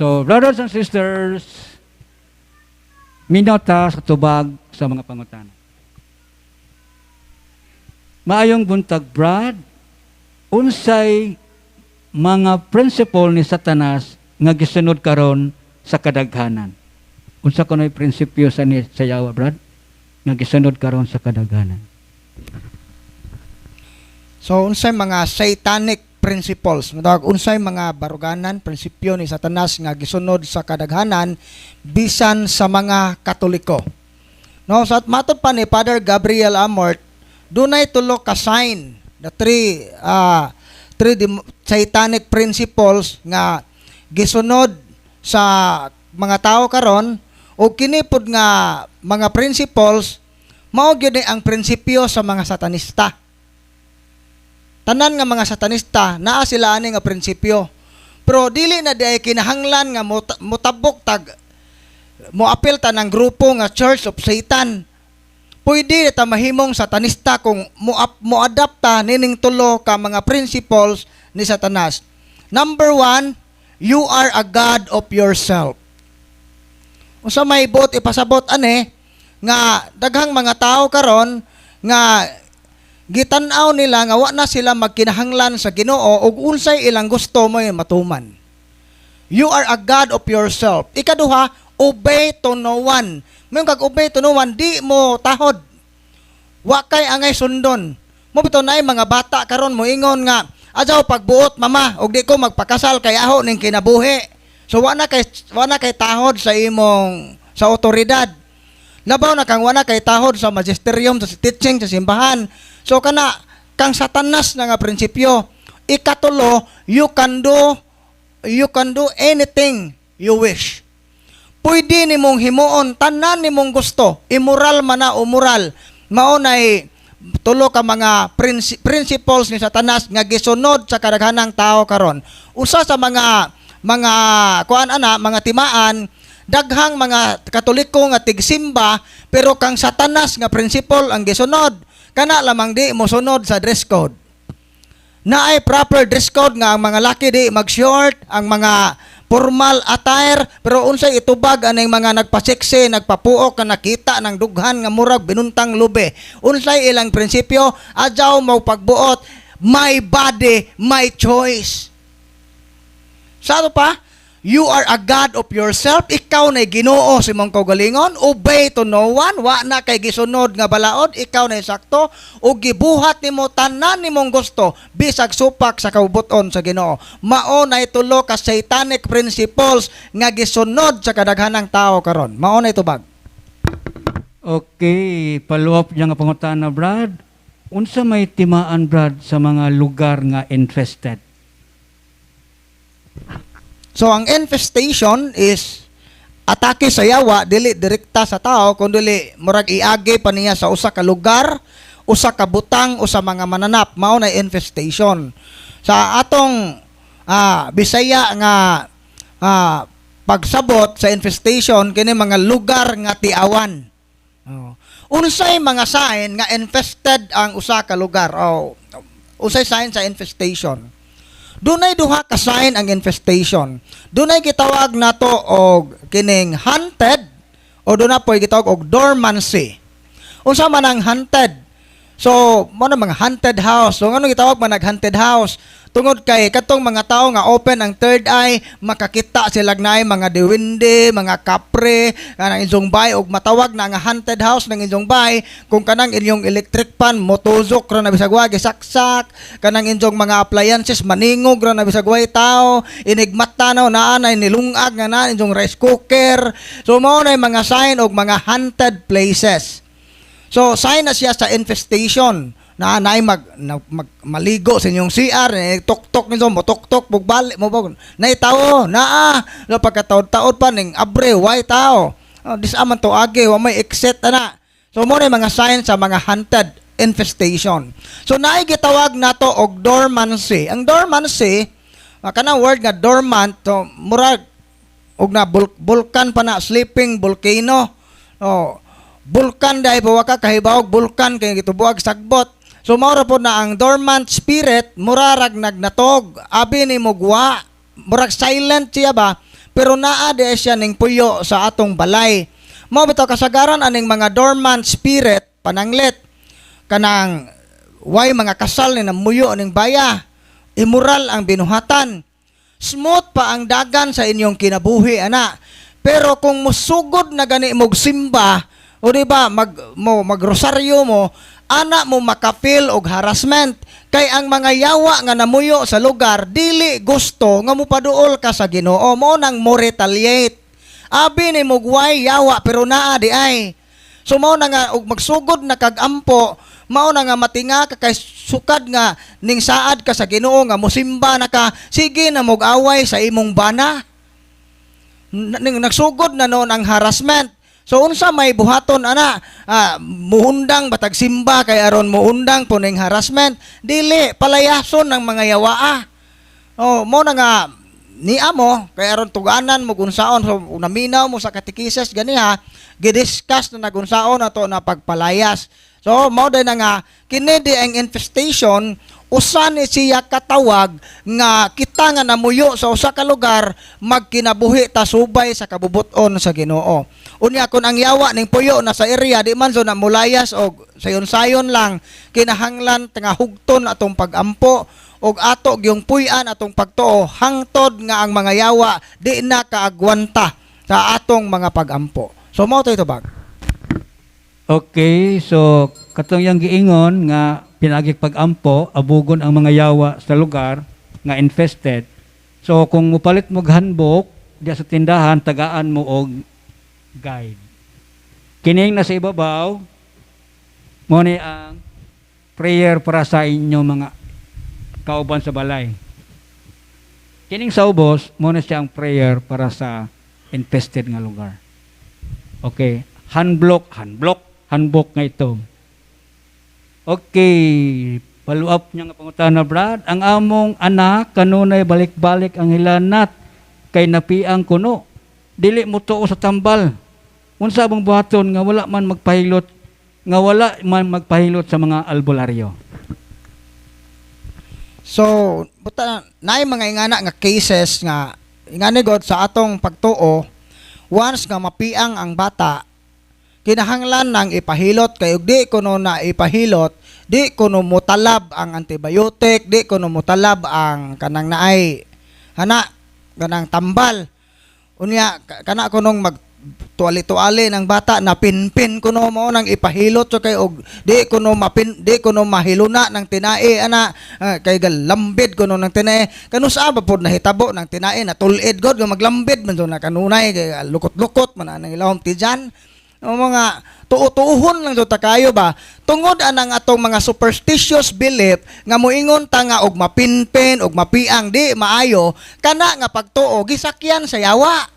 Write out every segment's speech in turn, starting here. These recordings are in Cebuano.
So, brothers and sisters, minaw ta sa tubag sa mga pangutana. Maayong buntag, Brad. Unsay mga principle ni Satanas nga gisunod karon sa kadaghanan? Unsa kuno'y prinsipyo sa ni sa yawa, Brad, nga gisunod karon sa kadaghanan? So unsay mga satanic principles? Matawag unsay mga baruganan, prinsipyo ni Satanas nga gisunod sa kadaghanan bisan sa mga Katoliko. No, sa matod pa ni Father Gabriel Amorth, dunay tulo ka sign, the three satanic principles nga gisunod sa mga tao karon, ug kini pod nga mga principles mao gyud ni ang prinsipyo sa mga satanista. Tanan nga mga satanista naa sila ani nga prinsipyo. Pero dili na diay kinahanglan nga mutabok tag moapil ta ng grupo nga Church of Satan. Pwede ta mahimong satanista kung mo-adapt ta nining tulo ka mga principles ni Satanas. Number one, you are a god of yourself. Unsa may buot ipasabot ane nga daghang mga tao karon nga gitan-aw nila nga wa na sila magkinahanglan sa Ginoo ug unsay ilang gusto mo matuman. You are a god of yourself. Ikaduha, obey to no one. Mayon kag obey to no one, di mo tahod. Wa kay angay sundon. Mo bitaw naay mga bata karon moingon nga, "Adyaw pagbuot, mama, ug di ko magpakasal kay aho ning kinabuhi." So wa na kay tahod sa imong sa otoridad. Labaw na kang wa na kay tahod sa magisterium, sa teaching sa simbahan. So kana kang Satanas na nga prinsipyo. Ikatulo, you can do anything you wish. Pwede nimong himuon tanan nimong gusto, immoral man na o moral. Mao nay tulo ka mga principles ni Satanas nga gisunod sa kadaghanang tao karon. Usa sa mga kuan ana, mga timaan, daghang mga Katoliko nga tigsimba pero kang Satanas nga principle ang gisunod. Kana lamang di mosunod sa dress code. Naay proper dress code nga ang mga laki di mag-short, ang mga formal attire, pero unsay itubag aning mga nagpaseksi, nagpapuok nga nakita ng dughan nga murag binuntang lube? Unsay ilang prinsipyo? Adyaw mo pagbuot, my body, my choice. Sa ato pa, you are a God of yourself. Ikaw na Ginoo sa imong kaugalingon. Obey to no one. Wa na kay gisunod nga balaod. Ikaw na sakto. O gibuhat nimo tanan nimong gusto bisag supak sa kaubuton sa Ginoo. Mao na tulo ka satanic principles nga gisunod sa kadaghanang tao karon. Mao na itubag. Okay, follow up niya nga pangutana, Brad. Unsa may timaan, Brad, sa mga lugar nga infested? So ang infestation is atake sa yawa, dili direkta sa tao kundi murag iagi pa niya sa usa ka lugar, usa ka butang o sa mga mananap. Mao na infestation. Sa atong Bisaya nga pagsabot sa infestation, kini mga lugar nga tiawan. Oh. Unsay mga sign nga infested ang usa ka lugar? Oh, unsay sign sa infestation? Dunay duha ka sign ang infestation. Dunay gitawag nato og kining haunted o duna po'y gitawag og dormancy. Unsa man ang haunted? So, mo na mga haunted house. So, ano gitawag man nag haunted house? Tungod kay katong mga tao nga open ang third eye, makakita sila naay mga duwende, mga kapre, kanang inyong bay og matawag na nga haunted house ng inyong bay kung kanang inyong electric fan motuzok ra na bisag wa gisaksak, kanang inyong mga appliances maningog ra na bisag way tao, inigmata na naa na nilungag nga naa inyong rice cooker. So mao na yung mga sign og mga haunted places. So sign na siya sa infestation na naay mag maligo sa inyong CR eh, tok-tok ninyo mo tok-tok bugbali mo bag nay tao naa no pagkataod-taod pa ning abre way tao. Oh, dis aman to agi wa may exit ana. So mo na yung mga sign sa mga haunted infestation. So naay gitawag nato og dormancy. Ang dormancy, kanang word nga dormant to, murag og na vulkan pa na, sleeping volcano. Oh, vulkan dahil pa ka kahibawog vulkan kay gitubuag sagbot. So mao ra po na ang dormant spirit, murarag nagnatog, abi ni mugwa, murag silent siya ba. Pero pero naa di siya ning puyo sa atong balay. Mao bitaw kasagaran aning mga dormant spirit, pananglit kanang way mga kasal ni namuyo ning baya, immoral ang binuhatan, smooth pa ang dagan sa inyong kinabuhi ana. Pero kung musugod na gani mog simba o di ba mag mo magrosaryo mo ana, mo makafeel og harassment kay ang mga yawa nga namuyo sa lugar dili gusto nga mopaduol ka sa Ginoo. Mo nang mo retaliate. Abi ni mugway yawa pero naa di ay. So mao na nga og magsugod na kag ampo, mao na nga matinga ka kay sukad nga ning saad ka sa Ginoo nga mosimba na ka, sige na mog away sa imong bana. Ning nagsugod na noon ang harassment. So unsa may buhaton ana? Muundang batag simba kay aron muundang po ning harassment? Dili, palayason ng mga yawaa. Oh, mo na nga ni amo kay aron tuganan mo kunsaon. So naminaw mo sa katekises ganiha, gidiscuss na nagunsaon ato na pagpalayas. So mao day na nga kini di ang infestation, usa ni siya katawag nga kita nga namuyo sa usa ka lugar magkinabuhi ta subay sa kabubuton sa Ginoo. Unya kun ang yawa ning puyo na sa area, di man so na mulayas og sayon-sayon lang, kinahanglan nga hugton atong pagampo og ato gyung puy-an atong pagtuo hangtod nga ang mga yawa di na kaagwanta sa atong mga pagampo. So mao to tubag. Okay, so katong yang giingon nga pinagi pagampo, abugon ang mga yawa sa lugar nga infested. So kung mupalit mo handbook diya sa tindahan, tagaan mo og guide. Kining nasa ibabaw, mo ni ang prayer para sa inyo mga kauban sa balay. Kining sa ubos, mo ni siya ang prayer para sa infested nga lugar. Okay, handbook, handbook, handbook nga ito. Okay, follow up niya nga pangutana, Brad. Ang among anak kanunay balik-balik ang hilanat kay napiang kuno. Dili mo tuo sa tambal. Unsa bang buhaton nga wala man magpahilot sa mga albularyo? So, buta naay mga ingana nga cases nga ingani god sa atong pagtuo, once nga mapiang ang bata, kinahanglan nang ipahilot kay ug di kuno na ipahilot, di kuno motalab ang antibiotic, di kuno motalab ang kanang naay hana kanang tambal. Unya kana kunong mag tuali-tuali ng bata na pinpin kuno, mo nang ipahilot so kay og di kuno mapin, di kuno mahiluna ng tinae ana, kay galambid kuno ng tinae. Kanusa ba pod nahitabo ng tinae na tulid god nga maglambid man na kanunay kay lukot-lukot man ang ilahom tijan o mga tuo-tuohon lang jud ta kayo ba, tungod anang atong mga superstitious belief nga moingon ta nga og mapinpin og mapiang di maayo. Kana nga pagtuo gisakyan sa yawa.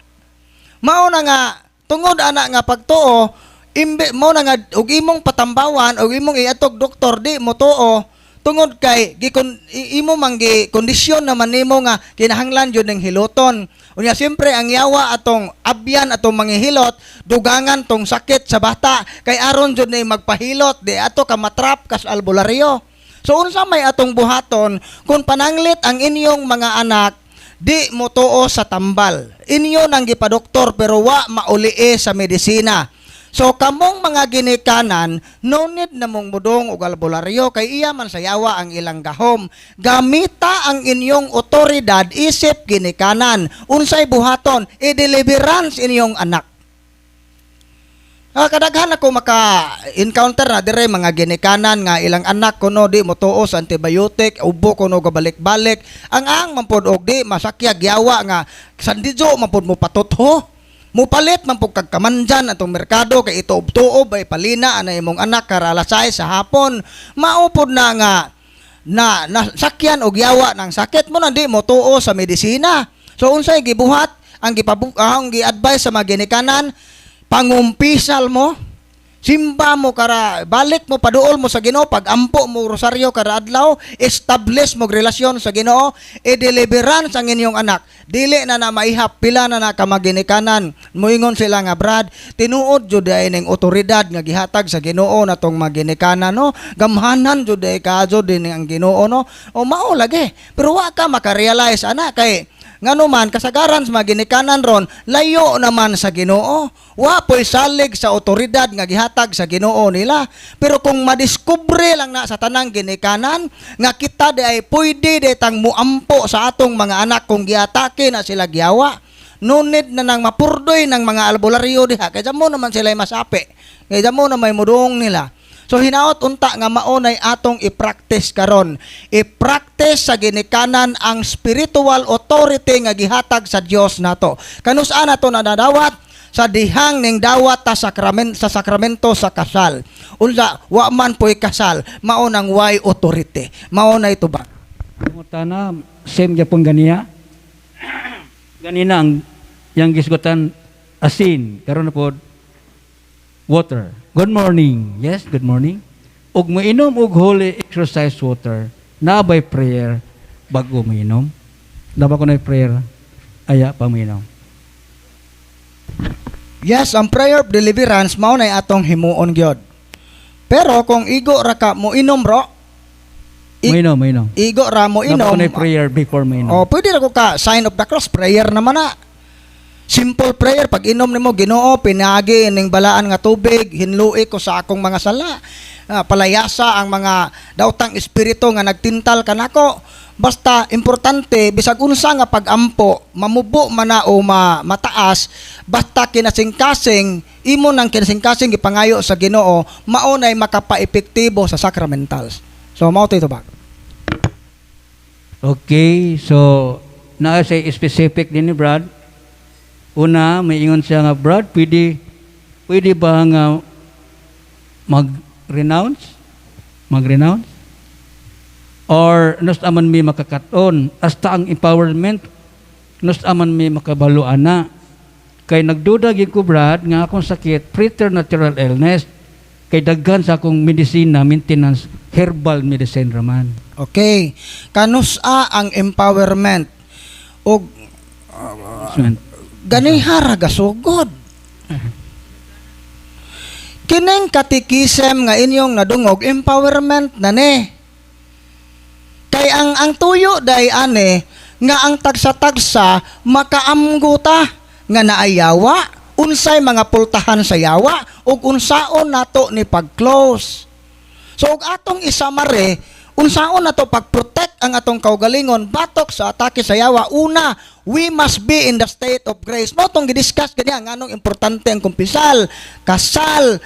Mao na nga tungod ana nga pagtuo, imbe mo na nga og imong patambawan og imong iatog doktor, di mo tuo tungod kay gikon imo man gi kondisyon naman nimo nga kinahanglan jud ng hiloton. Unya siyempre ang yawa atong abyan atong manghihilot, dugangan tong sakit sa bata kay aron jud ni magpahilot, di ato ka matrap kas albularyo. So unsa may atong buhaton kung pananglit ang inyong mga anak di mo tuo sa tambal? Inyo nang gipadoktor pero wa maulii sa medisina. So kamong mga ginikanan, no need na mong mudong og albularyo kay iya man sa yawa ang ilang gahom. Gamita ang inyong otoridad isip ginikanan. Unsay buhaton? I-deliverance inyong anak. Kadaghan ako maka-encounter na dire mga ginikanan nga ilang anak kuno di motuo sa antibiotic, ubo kuno gabalik-balik. Ang man pod og di masakyag yawa nga sandijo man pod mo patutho. Mupalit man pud kag kamandyan atong merkado kay ituob-tuob ay palina ana imong anak kara alas 6 sa hapon. Mao pod na nga na nasakyan og yawa ng sakit mo na di mo tuo sa medisina. So unsay gibuhat? Ang ang gi-advise sa mga ginikanan, pangumpisal mo, simba mo kara, balik mo, paduol mo sa Ginoo, pagampo mo rosaryo kada adlaw, establish mo relasyon sa Ginoo, i-deliverance ang inyong anak. Dili na na maihap pila na na ka maginikanan. Moingon sila nga, "Brad, tinuod jud ay ning otoridad nga gihatag sa Ginoo na tong maginikanan, no. Gamhanan jud ay ka jud din ang Ginoo, no." O mao lagi. Pero wa ka makarealize ana kay Ngano man kasagaran sa mga ginikanan ron layo naman sa Ginoo. Wa po'y salig sa otoridad nga gihatag sa Ginoo nila. Pero kung madiskubre lang na sa tanang ginikanan nga kita di ay pwede di tang muampo sa atong mga anak kung giatake na sila giyawa. No need na nang mapurdoy ng mga albularyo diha kay mo naman sila masapi. Kay mo na may mudong nila. So hinaot unta nga mao nay atong i-practice karon. I-practice sa ginikanan ang spiritual authority nga gihatag sa Dios nato. Kanus-a nato nadadawat? Sa dihang ning dawat ta sa sakramento sa kasal. Unsa wa man po'y kasal, mao nang way authority. Mao na ito ba? Pangutana, same gyapon ganiya. Ganina ang yang gisgutan asin, karon na pod water. Good morning. Yes, good morning. Ug moinom og holy exorcise water, naa bay prayer bago moinom? Dapat ko na prayer aya pa moinom? Yes, ang prayer of deliverance mao nay atong himuon gyud. Pero kung igo ra ka mo inom ro, Moinom, moinom. Igo ra mo Dapat inom. ko na prayer before moinom. Oh, pwede ra ko ka sign of the cross prayer naman na. Simple prayer pag inom nimo, "Ginoo, pinaagi ning balaan nga tubig, hinlui ko sa akong mga sala. Ah, palayasa ang mga daotang espiritu nga nagtintal kanako." Basta importante, bisag unsa nga pagampo, mamubo man na o mataas, basta kinasingkasing imo nang kinasingkasing gipangayo sa Ginoo, mao nay makapa-epektibo sa sacramentals. So mao to ito ba? Okay, so naa say specific din ni Brad. Una, may ingon siya nga, "Brad, pwede ba nga mag-renounce? Mag-renounce? Or nus aman mi makakaton hasta ang empowerment, nus aman mi makabalo ana? Kay nagduda gyud ko, Brad, nga akong sakit preternatural illness kay daghan sa akong medisina, maintenance, herbal medicine raman." Okay. Kanusa ang empowerment? Og ganiha ra gasugod. Kining katikisem nga inyong nadungog, empowerment na ni. Kay ang tuyo day ane nga ang tagsa-tagsa makaamgo ta nga naayawa, unsay mga pultahan sa yawa ug unsaon nato ni pag-close. So ug atong isamare, unsaon nato pag-protect ang atong kaugalingon batok sa atake sa yawa? Una, we must be in the state of grace. Mao tong gidiscuss kaniya nganong importante ang kumpisal, kasal,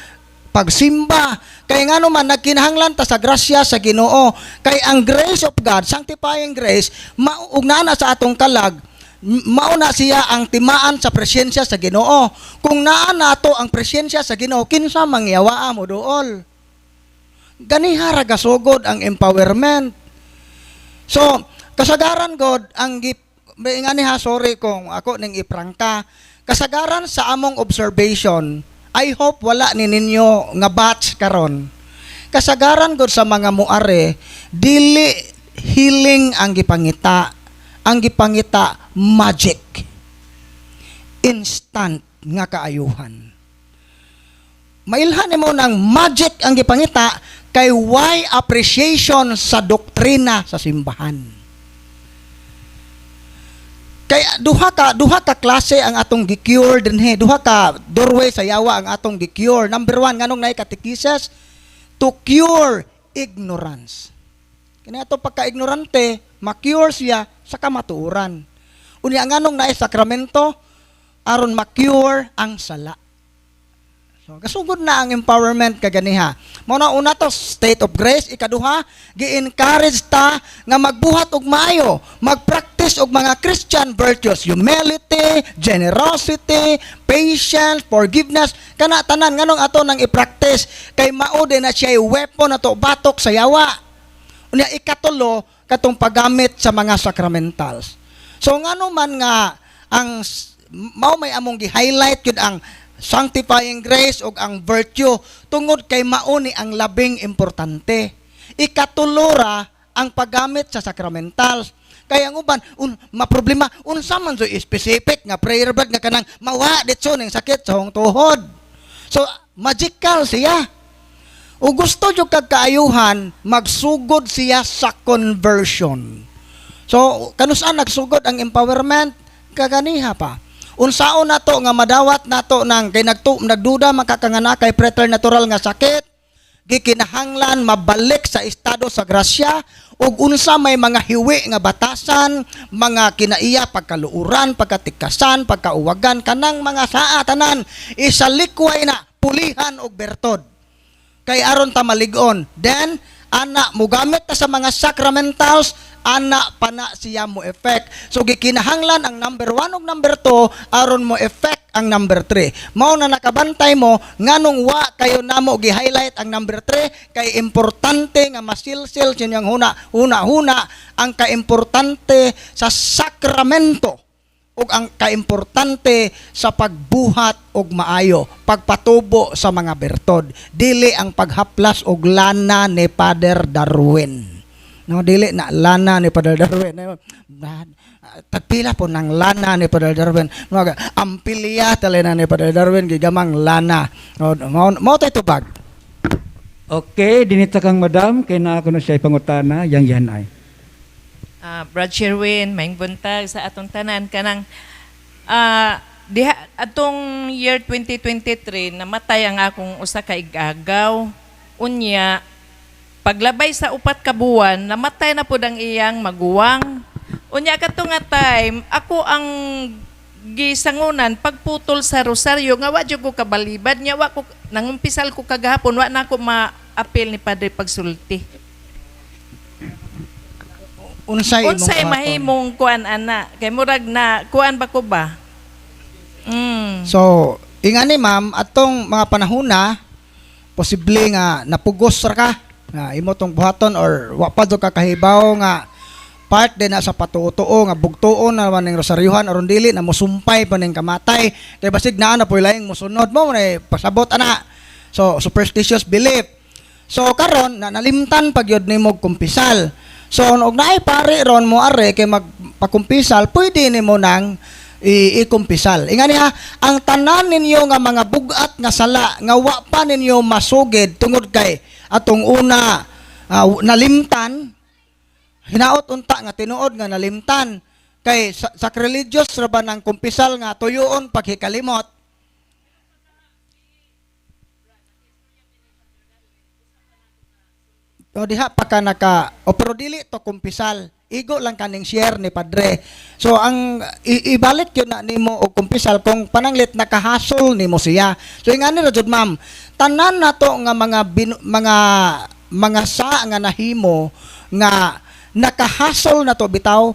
pagsimba. Kay ngano man nagkinahanglan ta sa grasya sa Ginoo. Kay ang grace of God, sanctifying grace, mao ug naa na sa atong kalag, mao na siya ang timaan sa presensya sa Ginoo. Kung naa nato ang presensya sa Ginoo, kinsa mangyawaa mo duol? Ganiha ra gasugod ang empowerment. So, kasagaran god ang gip may nga ni ha, sorry kung ako ning iprangka. Kasagaran sa among observation, I hope wala ni ninyo nga batch karon. Kasagaran god sa mga muare, dili healing ang gipangita. Ang gipangita, magic. Instant nga kaayuhan. Mailhan nimo ng magic ang gipangita kay why appreciation sa doktrina sa simbahan. Kay duha ka klase ang atong gi-cure dinhi, duha ka doorway sa yawa ang atong gi-cure. Number one, nganong naay katekises? To cure ignorance. Kini ato pagka-ignorante, ma-cure siya sa kamatuoran. Unya nganong naay sakramento? Aron ma-cure ang sala. So, kasugod na ang empowerment kaganiha. Mao na, una to, state of grace, ikaduha, gi-encourage ta nga magbuhat og maayo, mag-practice og mga Christian virtues, humility, generosity, patience, forgiveness, kana tanan. Nganong ato nang i-practice? Kay mao din na siya weapon nato batok sa yawa. Unya ikatulo, katong paggamit sa mga sacramentals. So ngano man nga ang mao may among gi-highlight yun ang sanctifying grace ug ang virtue, tungod kay mao ni ang labing importante. Ikatulo ra ang paggamit sa sacramentals. Kaya ang uban maproblema, unsa man so specific nga prayer, Brad, nga kanang mawa ditso ning sakit sa akong tuhod? So magical siya. O gusto jud kag kaayuhan, magsugod siya sa conversion. So kanus-a nagsugod ang empowerment? Kaganiha pa. Unsaon nato nga madawat nato nang kay nagduda makakangana kay preternatural nga sakit, gikinahanglan mabalik sa estado sa grasya ug unsa may mga hiwi nga batasan, mga kinaiya, pagkaluoran, pagkatikasan, pagkauwagan, kanang mga saa tanan isalikway na, pulihan og bertod kay aron ta malig-on. Then ana mugamit ta sa mga sacramentals, ana pa na siya mo effect. So gikinahanglan ang number 1 ug number 2 aron mo effect ang number 3. Mao na nakabantay mo nganong wa kayo namo gi-highlight ang number 3, kay importante nga masilsil sa inyong huna huna huna ang kaimportante sa sakramento ug ang kaimportante sa pagbuhat og maayo, pagpatubo sa mga bertod, dili ang paghaplas og lana ni Father Darwin. No, dili na lana ni Father Darwin. Tagpila po ng lana ni Father Darwin. Mga ampilya tali na ni Father Darwin gigamang lana. No, mao mao tay tubag. Okay, dinita kang madam, kay naa ko na siya pangutana, yang yan ay. Brad Sherwin, maayong buntag sa atong tanan. Kanang diha atong year 2023, namatay ang akong usa ka igagaw. Unya, paglabay sa 4 ka buwan, namatay na pud ang iyang maguwang. Unya, kadto nga time, ako ang gisangunan pagputol sa rosaryo nga wa jud ko kabalibad nya wa ko nangumpisal ko kagahapon, wa na ako ma-apil ni Padre pagsulti. Unsay imong Unsay buhaton? Mahimong kuan ana kay murag na kuan ba ko ba? So, ingani ma'am, atong mga panahona, posible nga napugos ra ka nga imo tong buhaton or wa pa do ka kahibaw nga part din na sa patuo-tuo nga bugtuon na man ning rosaryuhan aron dili na musumpay pa ning kamatay, kay basig naa na poy laing musunod mo na pasabot ana. So superstitious belief. So karon na nalimtan pag yun nimo kumpisal. So og naay pare ron mo are kay magpakumpisal, pwede nimo nang ikumpisal. Ingani ha, ang tanan ninyo nga mga bugat nga sala nga wa pa ninyo masugid tungod kay atong una nalimtan, hinaot unta nga tinuod nga nalimtan, kay sacrilegious ra ba ng kumpisal nga tuyoon paghikalimot. O diha pa ka naka o, pero dili to kumpisal. Igo lang kaning share ni padre. So ang ibalik yun na nimo og kumpisal kung pananglit nakahasol nimo siya. So ingani ra jud ma'am, tanan nato nga mga sa nga nahimo nga nakahasol na to bitaw,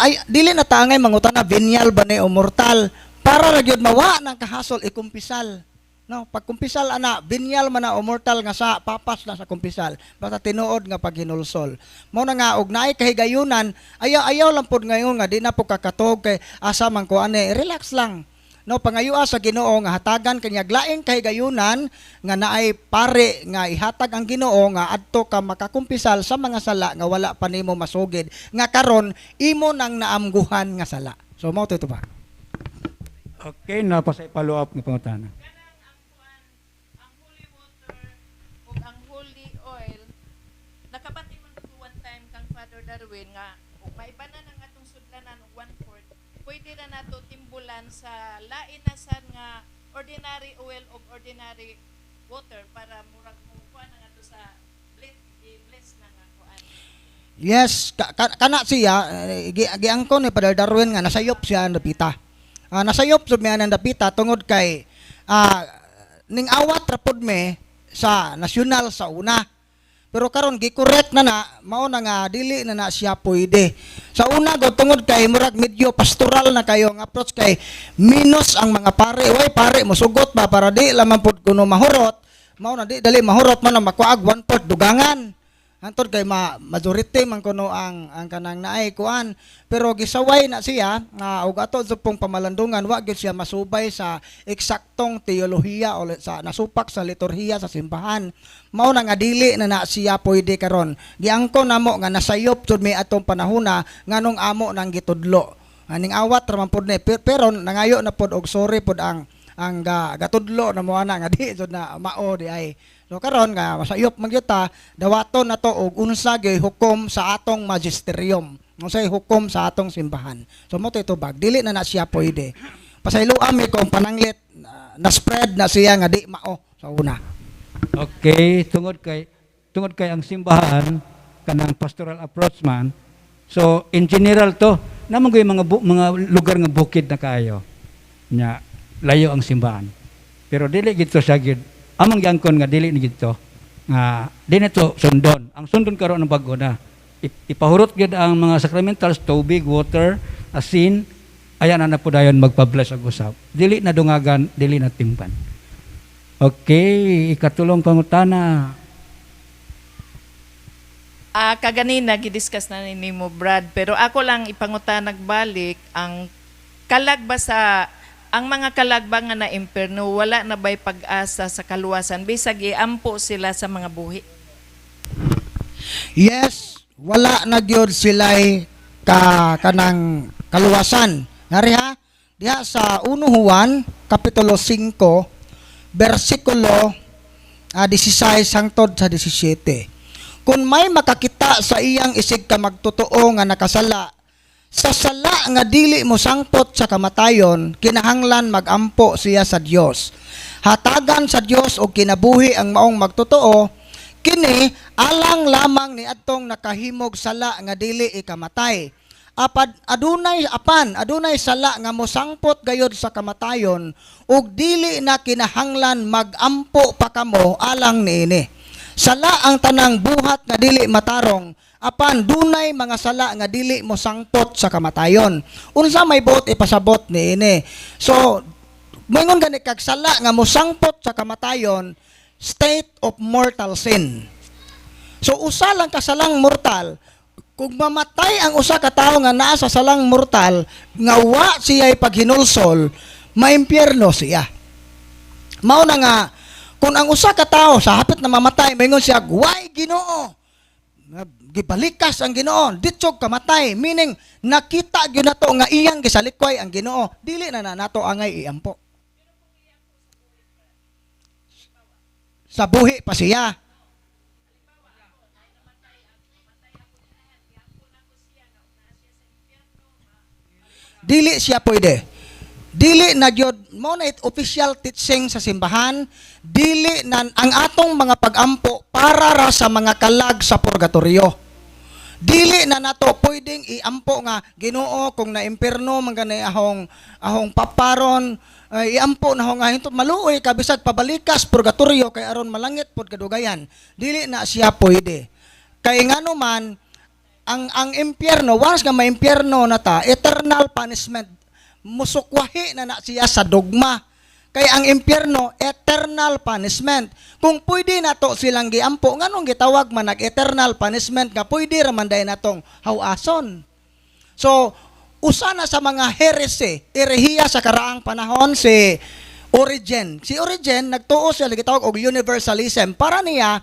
ay dili na tangay mangutana venial ba ni o mortal, para ra gyud mawa nang kahasol, ikumpisal. No, pag kumpisal ana, venial man na o mortal nga sa, papas na sa kumpisal basta tinuod nga paghinulsol. Mao na nga og naay kahigayunan, ayaw ayaw lang pod ngayon nga di na po kakatog kay asa man ko ani, relax lang. No, pangayoa sa Ginoo nga hatagan kanya laing kahigayunan nga naay pare nga ihatag ang Ginoo nga adto ka makakumpisal sa mga sala nga wala pa nimo masugid nga karon imo nang naamguhan nga sala. So mao to ito ba? Okay, na pa sa follow up nga pangutana. Ang holy water ug ang holy oil, nakabati man ko one time kang Father Darwin nga ug maibanan ang atong sudlanan og 1/4, pwede na nato timbulan sa lain na sad nga ordinary oil ug ordinary water para murag mo kuan na nga sa bless, i-bless na nga kuan. Yes, kana siya giangkon ni Father Darwin nga nasayop siya ang dapita. Nasayop sud mi ang dapita tungod kay ning awat ra pod me sa nasyonal sa una. Pero karon gi-correct na na, mao na nga dili na na siya pwede. Sa una gud, tungod kay murag medyo pastoral na kayo ang approach, kay minus ang mga pare, way pare mosugot ba para di lamang pud kuno mahurot. Mao na di dali mahurot man na makuag one fourth dugangan. Hantod kay majority man kuno ang kanang naay kuan, pero gisaway na siya nga og ato sa pong pamalandungan, wa gyud siya masubay sa eksaktong teolohiya o sa nasupak sa liturhiya sa simbahan. Mao na nga dili na na siya pwede karon. Giangko namo nga nasayop jud mi atong panahona nganong amo nang gitudlo aning awat ra man pod ni, pero nangayo na pod og sorry pod ang gatudlo na mo ana nga di jud na mao di ay. So karon nga masayop man gyud ta, dawaton na to og unsa gyud hukom sa atong magisterium. Unsay hukom sa atong simbahan. So mao to itubag, dili na na siya pwede. Pasayloa mi kung pananglit na spread na siya nga di mao sa una. Okay, tungod kay ang simbahan kanang pastoral approach man. So in general to, naman ko yung mga lugar nga bukid na kaayo. Nya layo ang simbahan. Pero dili gito siya gid. Among giangkon nga dili ni gito nga di na to sundon. Ang sundon karon ang bag-o na. Ipahurot gid ang mga sacramentals, tubig, water, asin, ayan na na po dayon magpa-bless og usab. Dili na dungagan, dili na timpan. Okay, ikatulong pangutana. Ah, kaganina gidiscuss na ni mo, Brad, pero ako lang ipangutan nagbalik ang kalag ba sa ang mga kalag ba nga na imperno, wala na ba'y pag-asa sa kaluwasan bisag iampo sila sa mga buhi? Yes, wala na gyud sila'y ka kanang kaluwasan. Ngari ha, diha sa 1 Juan kapitulo 5 bersikulo 16 hangtod sa 17. Kung may makakita sa iyang isig ka magtotoo nga nakasala sa sala nga dili mo sangpot sa kamatayon, kinahanglan magampo siya sa Dios. Hatagan sa Dios og kinabuhi ang maong magtotoo, kini alang lamang ni adtong nakahimog sala nga dili ikamatay. Apad adunay apan adunay sala nga mosangpot gayod sa kamatayon ug dili na kinahanglan magampo pa kamo alang niini. Sala ang tanang buhat nga dili matarong, apan dunay mga sala nga dili mo sangpot sa kamatayon. Unsa may buot ipasabot niini? So moingon gani kag sala nga mosangpot sa kamatayon, state of mortal sin. So usa lang ka salang mortal, kung mamatay ang usa ka tawo nga naa sa salang mortal nga wa siya paghinulsol, maimpyerno siya. Mao na nga kung ang usa ka tawo sa hapit na mamatay, moingon siya, "Why Ginoo?" Gibalikas ang Ginoo, ditsog kamatay, meaning nakita gyud nato nga iyang gisalikway ang Ginoo, dili na na nato angay iampo. Sa buhi pa siya. Dili siya pwede. Dili na gyud mo na it official teaching sa simbahan, dili na ang atong mga pagampo para ra sa mga kalag sa purgatorio. Dili na nato pwedeng iampo nga Ginoo kung naimpierno man gani ahong ahong paparon, ay, iampo na ho nga hinto maluoy ka bisag pabalikas purgatorio kay aron malangit pod kadugayan. Dili na siya pwede. Kay ngano man ang impyerno, once nga maimpyerno na ta, eternal punishment, musukwahi na na siya sa dogma. Kay ang impyerno, eternal punishment. Kung pwede na to silang giampo, nganong gitawag man nag eternal punishment nga pwede ra man day natong hawason? So, usa na sa mga heresy, erehiya sa karaang panahon si Origen. Si Origen nagtuo siya gitawag og universalism. Para niya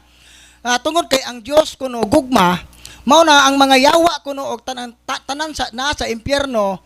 tungod kay ang Dios kuno gugma, mao na ang mga yawa kuno og tanan tanan sa naa sa impyerno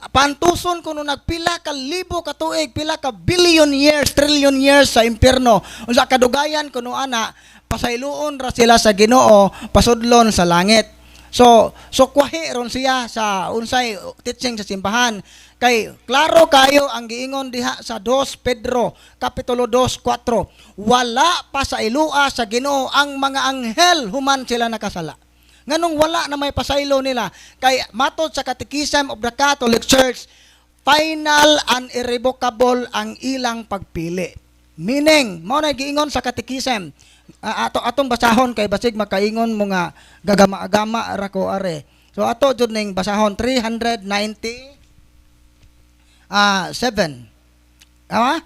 pantuson kuno nagpila ka libo ka tuig, pila ka billion years, trillion years sa impyerno. Unsa kadugayan kuno ana, pasayloon ra sila sa Ginoo, pasudlon sa langit. So kwahi ron siya sa unsay teaching sa simbahan. Kay klaro kayo ang giingon diha sa 2 Pedro kapitulo 2:4. Wala pa sa ilua sa Ginoo ang mga anghel human sila nakasala. Nganong wala na may pasaylo nila? Kay matod sa Catechism of the Catholic Church, final and irrevocable ang ilang pagpili. Meaning, mao na giingon sa Catechism. Ato atong basahon kay basig makaingon mo nga gagama-agama ra ko are. So ato jud ning basahon 390 7. Tama?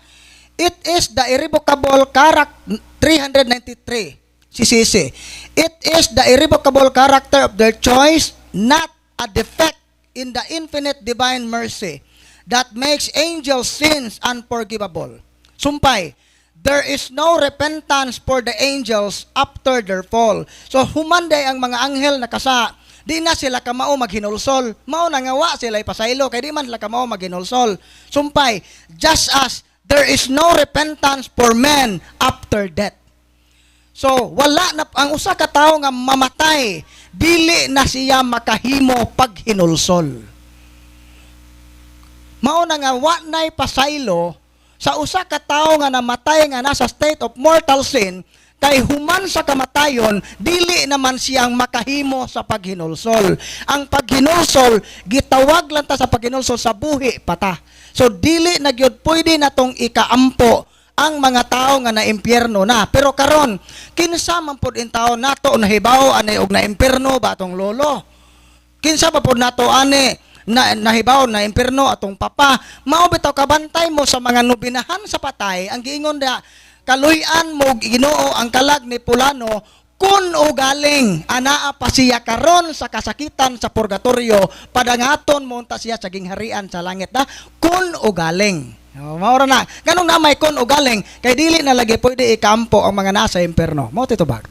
It is the irrevocable character 393 CCC. It is the irrevocable character of their choice, not a defect in the infinite divine mercy that makes angels' sins unforgivable. Sumpay, there is no repentance for the angels after their fall. So humanday ang mga anghel nakasa, di na sila kamao maghinulsol. Mao na nga wa sila ipasaylo kay di man sila kamao maghinulsol. Sumpay, just as there is no repentance for men after death. So, wala na ang usa ka tawo nga mamatay, dili na siya makahimo paghinulsol. Mao na nga wa nay pasaylo sa usa ka tawo nga namatay nga nasa state of mortal sin, kay human sa kamatayon dili naman siyang makahimo sa paghinulsol. Ang paghinulsol, gitawag lang ta sa paghinulsol sa buhi pa ta. So dili na gyud pwede natong ikaampo ang mga tao nga naimpyerno na. Pero karon, kinsa man pud in tao nato nahibaw ani og naimpyerno ba atong lolo? Kinsa ba pud nato ani na nahibaw na impierno atong papa? Mao bitaw, kabantay mo sa mga nobinahan sa patay. Ang giingon da, kaluy-an mo Ginoo ang kalag ni pulano kun ugaling anaa pa siya karon sa kasakitan sa purgatorio, padangaton mo unta siya sa gingharian sa langit na kun ugaling. Oh, mao ra na. Ganong na may kun ugaling, kay dili na lagi pwede ikampo ang mga nasa impierno. Mao titubag.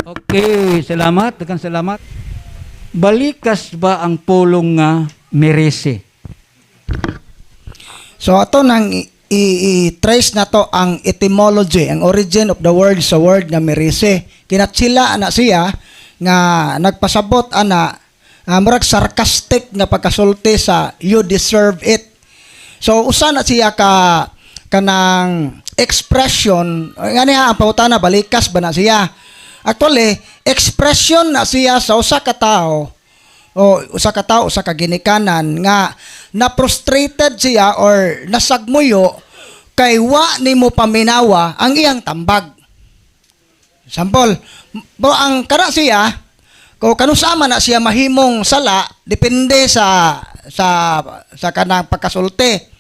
Okay, salamat. Daghang salamat. Balikas ba ang pulong nga merese? So ato nang i-trace na to ang etymology, ang origin of the word sa word nga merese. Kinatsila ana siya nga nagpasabot ana murag sarcastic nga pagkasulti sa "you deserve it." So usa na siya ka kanang expression ngani ha, ang pangutana, balikas ba na siya? Actually, expression na siya sa usa ka tawo o usa ka tawo, usa ka ginikanan nga na frustrated siya or nasagmuyo kay wa nimo paminawa ang iyang tambag. Sample, bo ang kana siya ko kanus-a man na siya mahimong sala, depende sa kanang pagkasulti.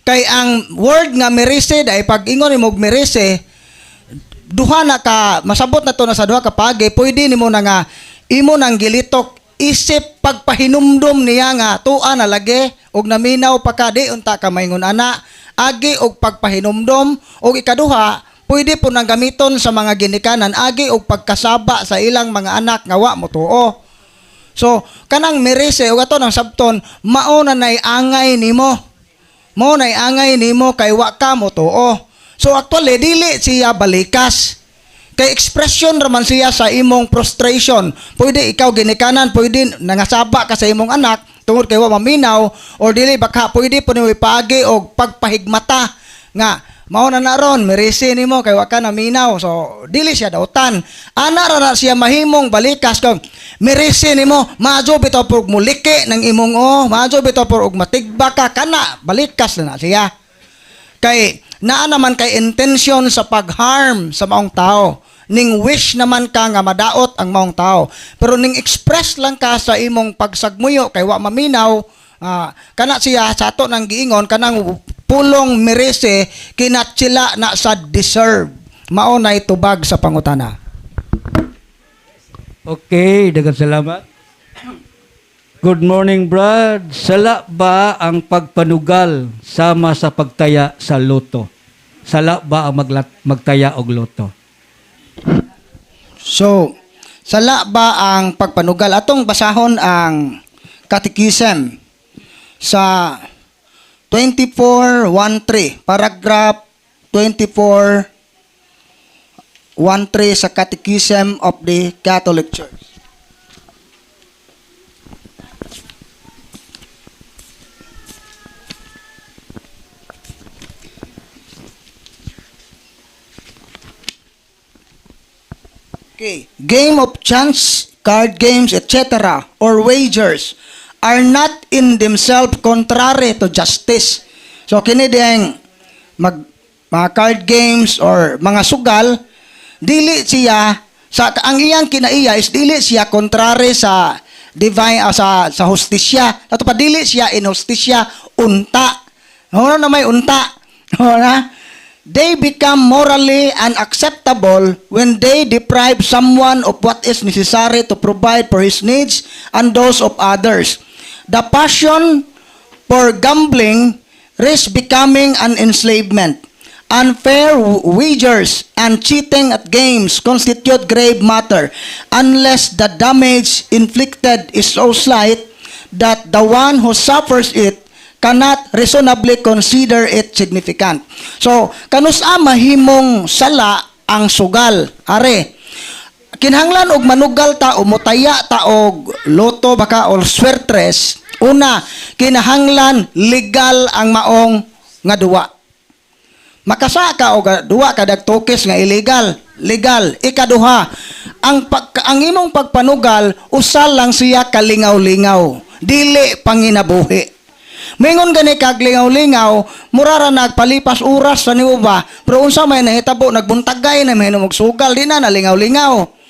Kay ang word nga merese dai, pag ingon nimo og merese, duha na ka masabot na to na sa duha ka pagi. Pwede nimo na nga imo nang gilitok isip pagpahinumdum niya nga tua na lagi og naminaw pa ka, di unta ka maingon ana, agi og pagpahinumdum. Og ikaduha, pwede po nang gamiton sa mga ginikanan agi og pagkasaba sa ilang mga anak nga wa motuo. So kanang merese og ato nang sabton, mao na nay angay nimo, mao nay angay nimo kay wa ka motuo. So actually, dili siya balikas. Kay expression raman siya sa imong frustration. Pwede ikaw ginikanan, pwede nangasaba ka sa imong anak tungod kay wa maminaw, or dili baka pwede po nimo ipaagi og pagpahigmata nga mao na na ron, merese nimo kay wa ka naminaw. So dili siya dautan. Ana ra na siya mahimong balikas kung merese nimo, maayo bitaw por muliki ng imong, oh, maayo bitaw por og matigba ka kana, balikas na na siya. Kay naa naman kay intention sa pag-harm sa maong tao. Ning wish naman ka nga madaot ang maong tao. Pero ning express lang ka sa imong pagsagmuyo kay wa maminaw, kana siya sa ato nang giingon kanang pulong merese, kinatsila na sa deserve. Mao na tubag sa pangutana. Okay, daghang salamat. Good morning, Brad. Sala ba ang pagpanugal sama sa pagtaya sa loto? Sala ba ang magtaya og loto? So, sala ba ang pagpanugal? Atong basahon ang Catechism sa 24.13, paragraph 24.13 sa Catechism of the Catholic Church. Okay. Game of chance, card games, etc., or wagers are not in themselves contrary to justice. So kini diyang mag mga card games or mga sugal, dili siya sa ang iyang kinaiya is dili siya contrary sa divine, sa hustisya. Ato pa, dili siya inhustisya unta. Ano na may unta? Ano na? They become morally unacceptable when they deprive someone of what is necessary to provide for his needs and those of others. The passion for gambling risks becoming an enslavement. Unfair wagers and cheating at games constitute grave matter unless the damage inflicted is so slight that the one who suffers it cannot reasonably consider it significant. So, kanus-a mahimong sala ang sugal? Are, Kinahanglan og manugal ta o mutaya ta og lotto baka or swertres, una, kinahanglan legal ang maong nga duwa. Makasa ka og duwa kadag tokis nga illegal, legal. Ikaduha, ang imong pagpanugal usa lang siya kalingaw-lingaw, dili panginabuhi. Mingon gani kag lingaw-lingaw, mura ra nagpalipas oras sa nimo ba, pero unsa may nahitabo, nagbuntagay na may og sugal, di na nalingaw-lingaw.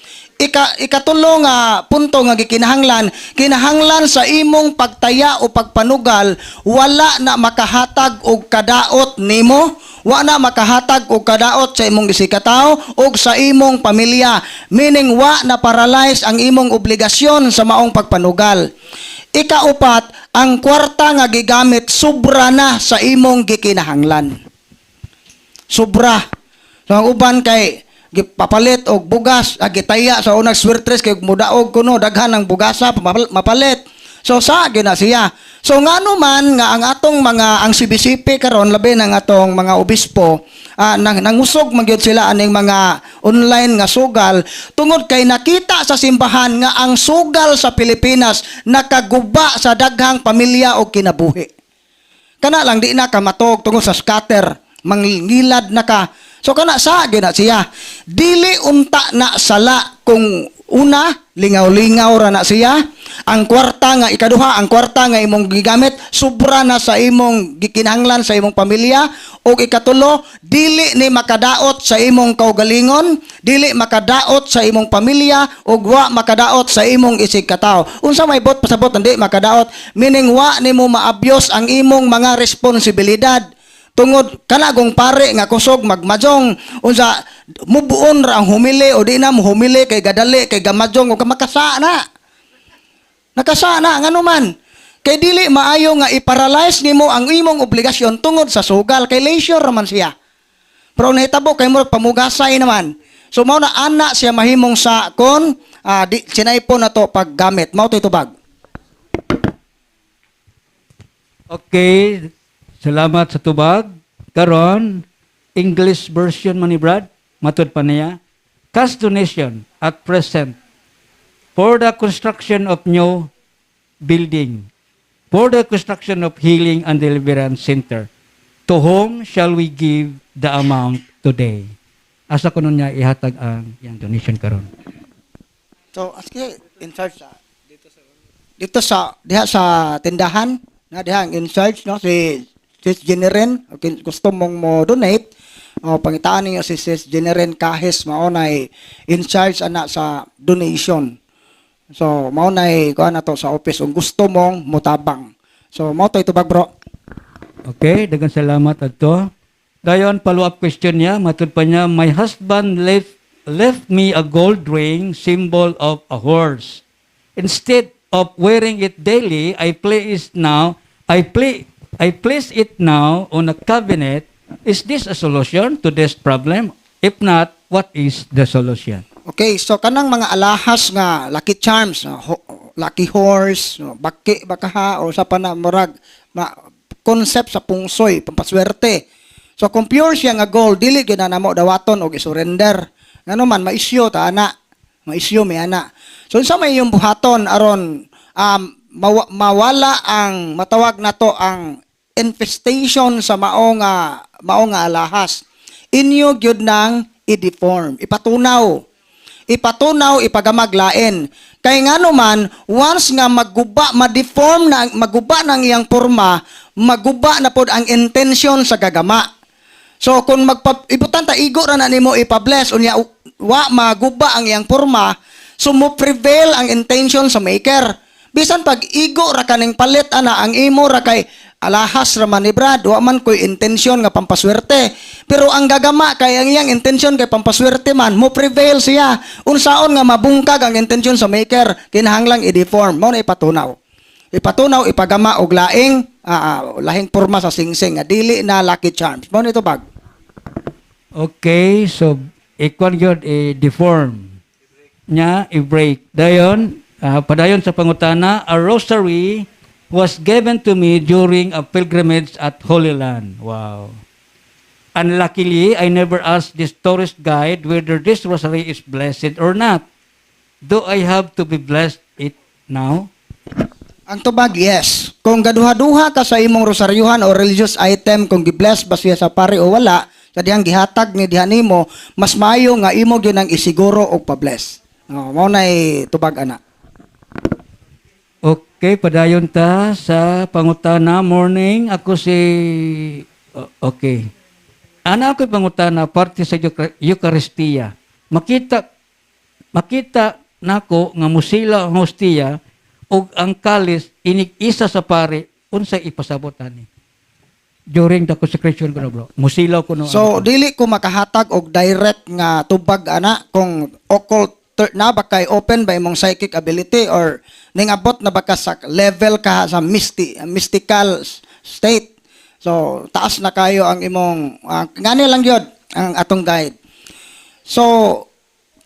Ikatulo nga punto nga gikinahanglan, kinahanglan sa imong pagtaya o pagpanugal, wala na makahatag og kadaot nimo, wa na makahatag og kadaot sa imong isigkatawo og sa imong pamilya. Meaning wa na paralyze ang imong obligasyon sa maong pagpanugal. Ikaupat, ang kwarta nga gigamit sobra na sa imong gikinahanglan. Sobra. So ang uban kay gipapalit og bugas, gitaya sa unang swertres kay mudaog kuno daghan ang bugasa mapalit. So sa gina siya. So ngano man nga ang atong mga ang CBCP karon, labi ng atong mga obispo, nangusog man gyud sila aning mga online nga sugal tungod kay nakita sa simbahan nga ang sugal sa Pilipinas nakaguba sa daghang pamilya o kinabuhi. Kana lang di na ka matog tungod sa scatter, mangilad na ka. So kana sa gina siya. Dili unta na sala kung una, lingaw-lingaw ra na siya. Ang kwarta nga ikaduha, ang kwarta nga imong gigamit sobra na sa imong gikinahanglan sa imong pamilya, ug ikatulo, dili ni makadaot sa imong kaugalingon, dili makadaot sa imong pamilya ug wa makadaot sa imong isigkatawo. Unsa may bot pasabot hindi makadaot? Meaning wa nimo ma-abuse ang imong mga responsibilidad. Tungod kanagong pare nga kusog magmajong, unsa mubuon ra ang humili o di na mo humili kay gadali kay gamajong o makasa na. Nakasa na ngano man? Kay dili maayo nga i-paralyze nimo ang imong obligasyon tungod sa sugal kay leisure raman siya. Pero nahitabo kay murag pamugasay naman. So mao na ana siya mahimong sa kon di sinaypon na to paggamit. Mao to tubag. Okay, salamat sa tubag. Karon, English version man ni Brad, matud pa niya. Cash donation at present for the construction of new building, for the construction of Healing and Deliverance Center. To whom shall we give the amount today? Asa kuno niya ihatag ang iyang donation karon? So aski in charge sa dito sa diha sa tindahan na diha ang in charge, no, si Sis Jeneren. Okay, gusto mong mo donate o pangitaan ninyo si Sis Jeneren Kahis, mao nay in charge ana sa donation. So mao nay kuan na to sa office kung gusto mong mutabang. So mao to itubag, bro. Okay, daghang salamat adto. Dayon, follow-up question niya, matud pa niya, my husband left me a gold ring, symbol of a horse. Instead of wearing it daily, I place it now on a cabinet. Is this a solution to this problem? If not, what is the solution? Okay, so kanang mga alahas nga lucky charms, no, lucky horse, no, baki bakaha o sa pa na murag ma, concept sa pungsoy, pampaswerte. So kung pure siya nga gold, dili gyud na namo dawaton og i-surrender. Ngano man maisyo ta ana, maisyo mi ana. So unsa may iyong buhaton aron mawala ang matawag nato ang infestation sa mao nga alahas? Inyo gyud nang i-deform, ipatunaw. Ipatunaw, ipagamaglain. Kay ngano man, once nga maguba, ma-deform na, maguba ng iyang porma, maguba na pod ang intention sa gagama. So kung magpa ibutan ta igo ra na nimo ipa-bless unya wa maguba ang iyang porma, so mo prevail ang intention sa maker. Bisan pag igo ra kaning palit ana, ang imo ra kay alahas ra man ni Brad, wa man koy intensyon nga pampaswerte. Pero ang gagama kay ang iyang intensyon kay pampaswerte man, mo prevail siya. Unsaon nga mabungkag ang intensyon sa maker, kinahanglang i-deform, mao na ipatunaw. Ipatunaw, ipagama og lahing porma sa singsing nga dili na lucky charms. Mao ni tubag. Okay, so ikuan gyud, i-deform niya, i-break. Dayon, padayon sa pangutana, a rosary was given to me during a pilgrimage at Holy Land. Wow. Unluckily, I never asked this tourist guide whether this rosary is blessed or not. Do I have to be blessed it now? Ang tubag, yes. Kung gaduha-duha ka sa imong rosaryuhan o religious item, kung gi-bless ba siya sa pari o wala, sa dihang gihatag ni diha nimo, mas maayo nga imo gyud ang isiguro og pa-bless. Oh, mao nay tubag ana. Okay, padayon ta sa pangutana. Morning, ako si. Okay. Ana ako pangutana parte sa Eucharistia. Makita makita nako nga musila ang hostiya ug ang kalis inig isa sa pare, unsay ipasabot ani? During the consecration ko, bro. Musilaw ko no. So dili ko makahatag og direct nga tubag ana kung occult na ba kay open ba imong psychic ability or ningabot na ba ka sa level ka sa mystical state. So taas na kayo ang imong ngani lang gyud ang atong guide. So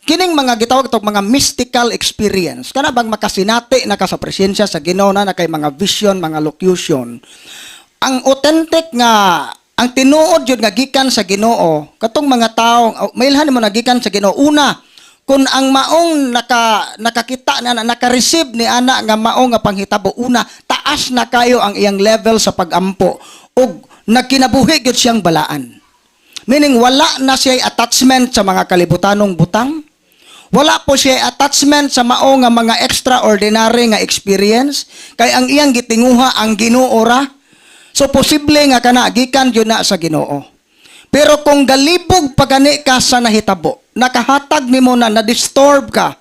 kining mga gitawag tog mga mystical experience, kana bang makasinati na ka sa presensya sa Ginoo, na kay mga vision, mga locution, ang authentic nga ang tinuod jud nga gikan sa Ginoo, katong mga tawo mailhan mo na gikan sa Ginoo, una kung ang maong nakakita na naka-receive ni ana nga maong nga panghitabo, una, taas na kayo ang iyang level sa pagampo ug nagkinabuhi gyud siyang balaan. Meaning wala na siya attachment sa mga kalibutanong butang. Wala po siya attachment sa mao nga mga extraordinary nga experience kay ang iyang gitinguha ang Ginoo ra. So posible nga kana gikan gyud na sa Ginoo. Pero kung galibog pa gani ka sa nahitabo, nakahatag nimo na na-disturb ka,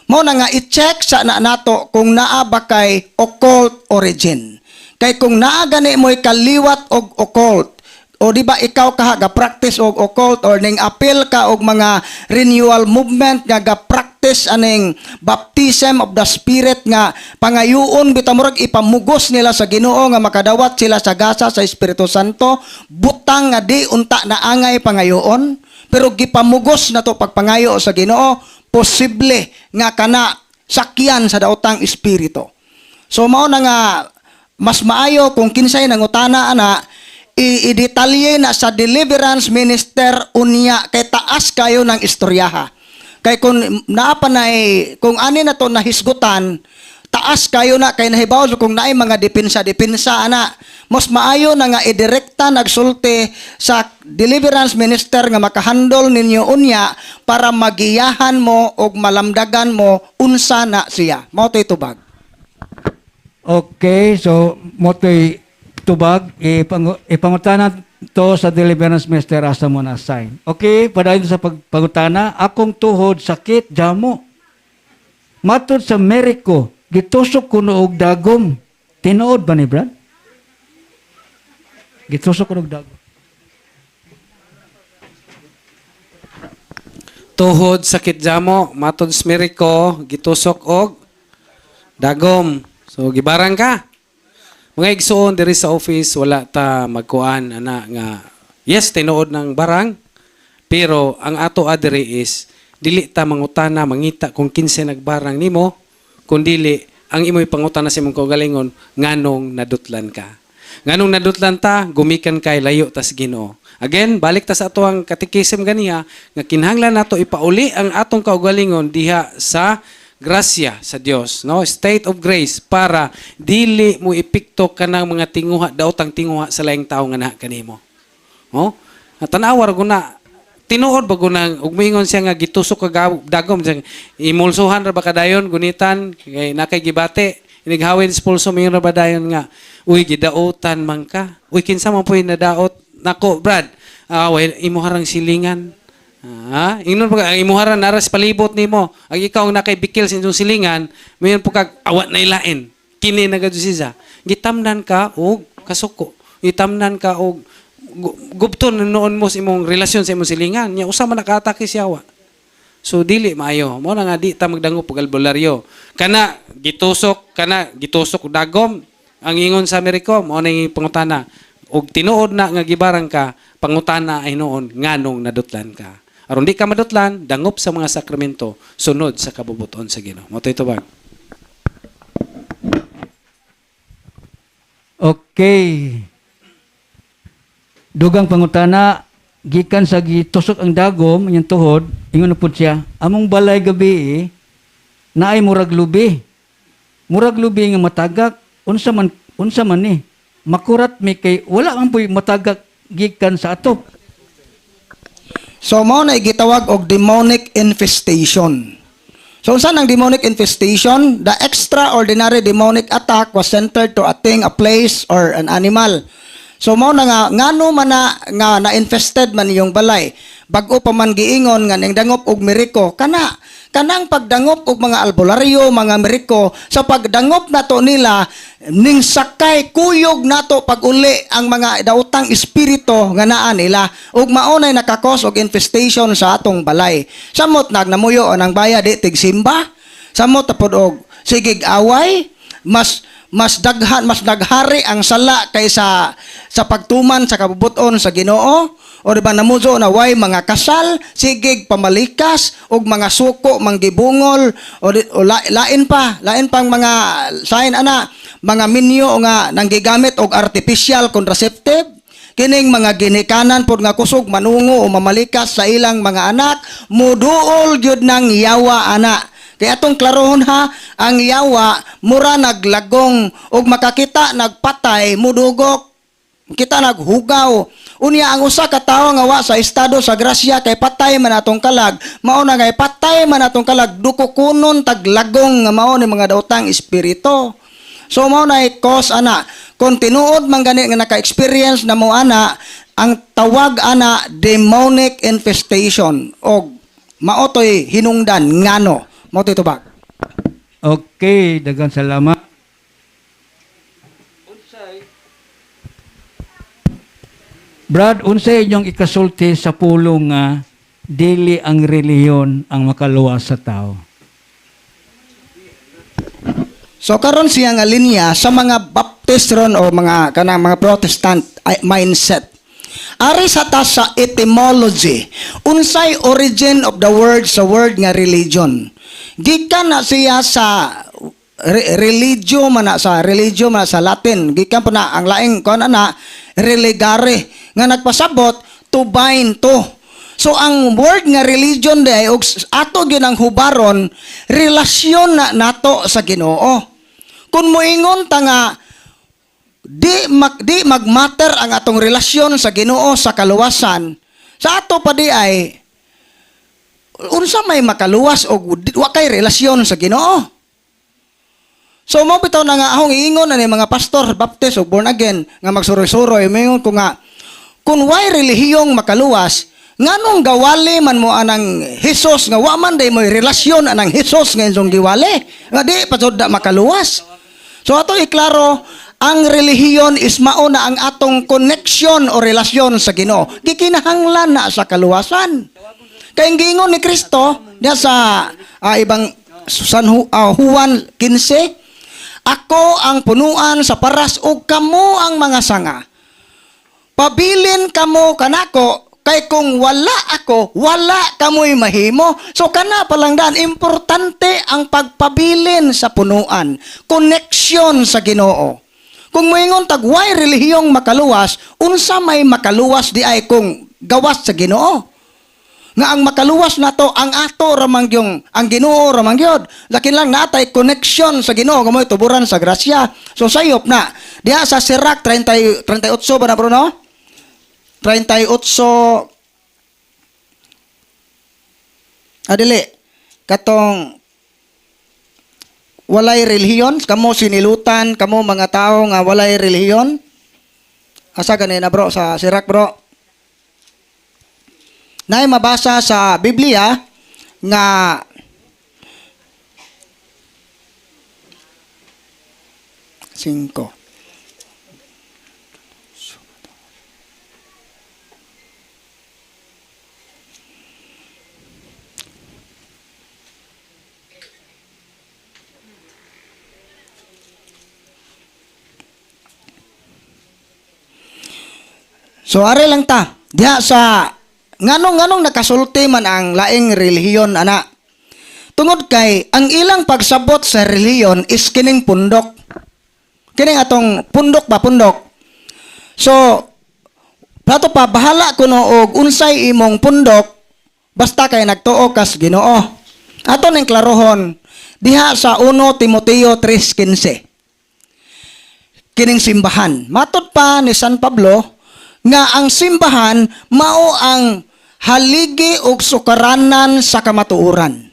mo na nga i-check sa na nato kung naa ba kay occult origin. Kay kung naa gani mo'y kaliwat og occult, o di ba ikaw ka ga practice og occult or ning appeal ka og mga renewal movement nga ga practice aning baptism of the Spirit nga pangayuon bitaw, murag ipamugos nila sa Ginoo nga makadawat sila sa gasa sa Espiritu Santo, butang nga di unta na angay pangayoon pero gipamugos na to pagpangayo sa Ginoo, posible nga kana sakyan sa daotang espiritu. So mao na nga mas maayo kung kinsay nangutana ana, i-detalye na sa deliverance minister unya kay taas kayo ng istoryaha. Kay kung naa pa na kung ani na to nahisgutan, taas kayo na kay nahibaw kung naay mga depensa-depensa ana. Mas maayo na nga idirekta nagsulti sa deliverance minister nga makahandle ninyo unya para magiyahan mo og malamdagan mo unsa na siya. Mao to'y tubag. Okay, so mo to'y tubag, ipangutana to sa deliverance minister asa mo na assign. Okay, padayon sa pagpangutana, akong tuhod sakit jamo. Matod sa Meriko, gitusok kuno og dagom. Tinuod ba ni, Brad? Gitusok kuno og dagom. Tuhod sakit jamo, matod sa Meriko, gitusok og dagom. So gibarang ka. Mga igsuon, diri sa office wala ta magkuan ana nga yes, tinuod ng barang, pero ang ato adiri is dili ta mangutana, mangita kung kinsa nagbarang nimo, kun dili ang imoy pangutana sa imong kaugalingon, nganong nadutlan ka. Nganong nadutlan ta, gumikan kay layo tas Ginoo. Again, balik ta sa ato ang katekisim ganiha nga kinahanglan nato ipauli ang atong kaugalingon diha sa grasya sa Dios, no? State of grace para dili mo epekto kanang mga tinguha, daotang tinguha sa laing tawo nga naa kanimo. No? Tan-awar guna, tinuod ba guna ug moingon siya nga gitusok ka dagom siya, imulsuhan ra ba kadayon gunitan kay nakay gibati inighawin sa pulso, moingon ra ba dayon nga, "Uy, gidautan man ka, uy, kinsa man po'y nadaot nako, Brad?" Ah, well, imuharang silingan. Ah, ingnon pa ang imuharan nara sa palibot nimo. Ang ikaw ang nakay bikil sa inyong silingan, mayon po kag awat na ilain. Kini na gadto siya. Gitamnan ka og kasuko. Gitamnan ka og gubton noon mo sa imong relasyon sa imong silingan. Nya usa man nakaatake siya wa. So dili maayo. Mo na nga di ta magdangop og albularyo. Kana gitusok og dagom. Ang ingon sa Ameriko, mo na yung pangutana. Og tinuod na nga gibarang ka, pangutana ay noon nganong nadutlan ka. Aron di ka madutlan, dangop sa mga sakramento, sunod sa kabubuton sa Ginoo. Mo to'y tubag. Okay. Dugang pangutana, gikan sa gitusok ang dagom, inyong tuhod, ingon na pud siya, among balay gabi, eh, Naay murag lubi. Murag lubi nga matagak. Unsa man ni? Makurat mi kay wala man po'y matagak gikan sa atop. So mao na gitawag og demonic infestation. So unsa nang demonic infestation? The extraordinary demonic attack was centered to a thing, a place or an animal. So mao na nga ngano man na nga na-infested man iyong balay. Bag-o pa man giingon nga ning dangop og miriko kana kanang pagdangop og mga albularyo, mga miriko, sa pagdangop nato nila ning sakay kuyog nato pag-uli ang mga daotang espiritu nga naa nila ug mao nay naka-cause og infestation sa atong balay. Samot nagnamuyo ang baya di tigsimba, samot tapod og sigig away, mas mas daghan, mas naghari ang sala kaysa sa pagtuman sa kabubuton sa Ginoo. O di ba namuzo na way mga kasal, sigig pamalikas og mga suko manggibungol o, di, o lain pa, lain pang mga sign ana, mga minyo nga nanggigamit og artificial contraceptive, kining mga ginikanan pod nga kusog manungo o mamalikas sa ilang mga anak, muduol gyud ng yawa ana. Kaya atong klarohon ha, ang yawa mura naglagong og makakita nagpatay, mudugok kita naghugaw. Unya ang usa ka tawo nga wa sa estado sa grasya kay patay man atong kalag, mao na kay patay man atong kalag, duko kunon taglagong nga mao ni mga daotang espiritu. So mao na cause ana. Kung tinuod man gani nga naka-experience na mo ana, ang tawag ana demonic infestation og mao toy hinungdan ngano. Mao toy tubag. Okay, daghang salamat. Brad, unsay inyong ikasulti sa pulong nga dili ang relihiyon ang makaluwas sa tao? So karon siya nga linya sa mga Baptist ron o mga kanang mga Protestant ay, mindset. Ari sa ta sa etymology, unsay origin of the word sa word nga religion? Gikan na siya sa religio man na sa religio man na sa Latin. Gikan po na ang laing kon ana religare nga nagpasabot to bind to. So ang word nga religion day og ato gyud ang hubaron relasyon na nato sa Ginoo. Kung moingon ta nga di magmatter ang atong relasyon sa Ginoo sa kaluwasan, sa ato pa di ay unsa may makaluwas og wa kay relasyon sa Ginoo? So mo bitaw na nga akong iingon na ni mga pastor, Baptist o born again nga magsuroy-suroy, moingon ko nga kung way relihiyong makaluwas, nganong gawali man mo anang Hesus nga wa man day mo'y relasyon anang Hesus nga inyong giwali nga di pa jud na makaluwas? So ato iklaro, ang relihiyon is mao na ang atong connection o relasyon sa Ginoo. Gikinahanglan na sa kaluwasan. Kay ang giingon ni Kristo diya sa ibang Juan 15, "Ako ang punuan sa paras ug kamo ang mga sanga. Pabilin kamo kanako kay kung wala ako, wala kamoy mahimo." So kana palang daan, importante ang pagpabilin sa punuan, connection sa Ginoo. Kung moingon tag way relihiyong makaluwas, unsa may makaluwas di ay kung gawas sa Ginoo? Nga ang makaluwas nato ang ato ramang yung ang Ginoo ramang gyud. Lakin lang natay connection sa Ginoo nga mo'y tuburan sa grasya. So sayop na diha sa Sirach 30, 38 ba na, bro, no? 38, adili katong walay relihiyon kamo, sinilutan kamo mga tao nga walay relihiyon. Asa ganina, bro, sa Sirach, bro? Nay mabasa sa Biblia nga singko. So are lang ta diha sa nganong nganong nakasulti man ang laing relihiyon ana. Tungod kay ang ilang pagsabot sa relihiyon is kining pundok. Kining atong pundok ba, pundok. So plato pa bahala kuno og unsay imong pundok basta kay nagtuo kas Ginoo. Ato ning klarohon, Diha sa 1 Timoteo 3:15. Kining simbahan. Matod pa ni San Pablo nga ang simbahan mao ang haligi ug sukaranan sa kamatuoran.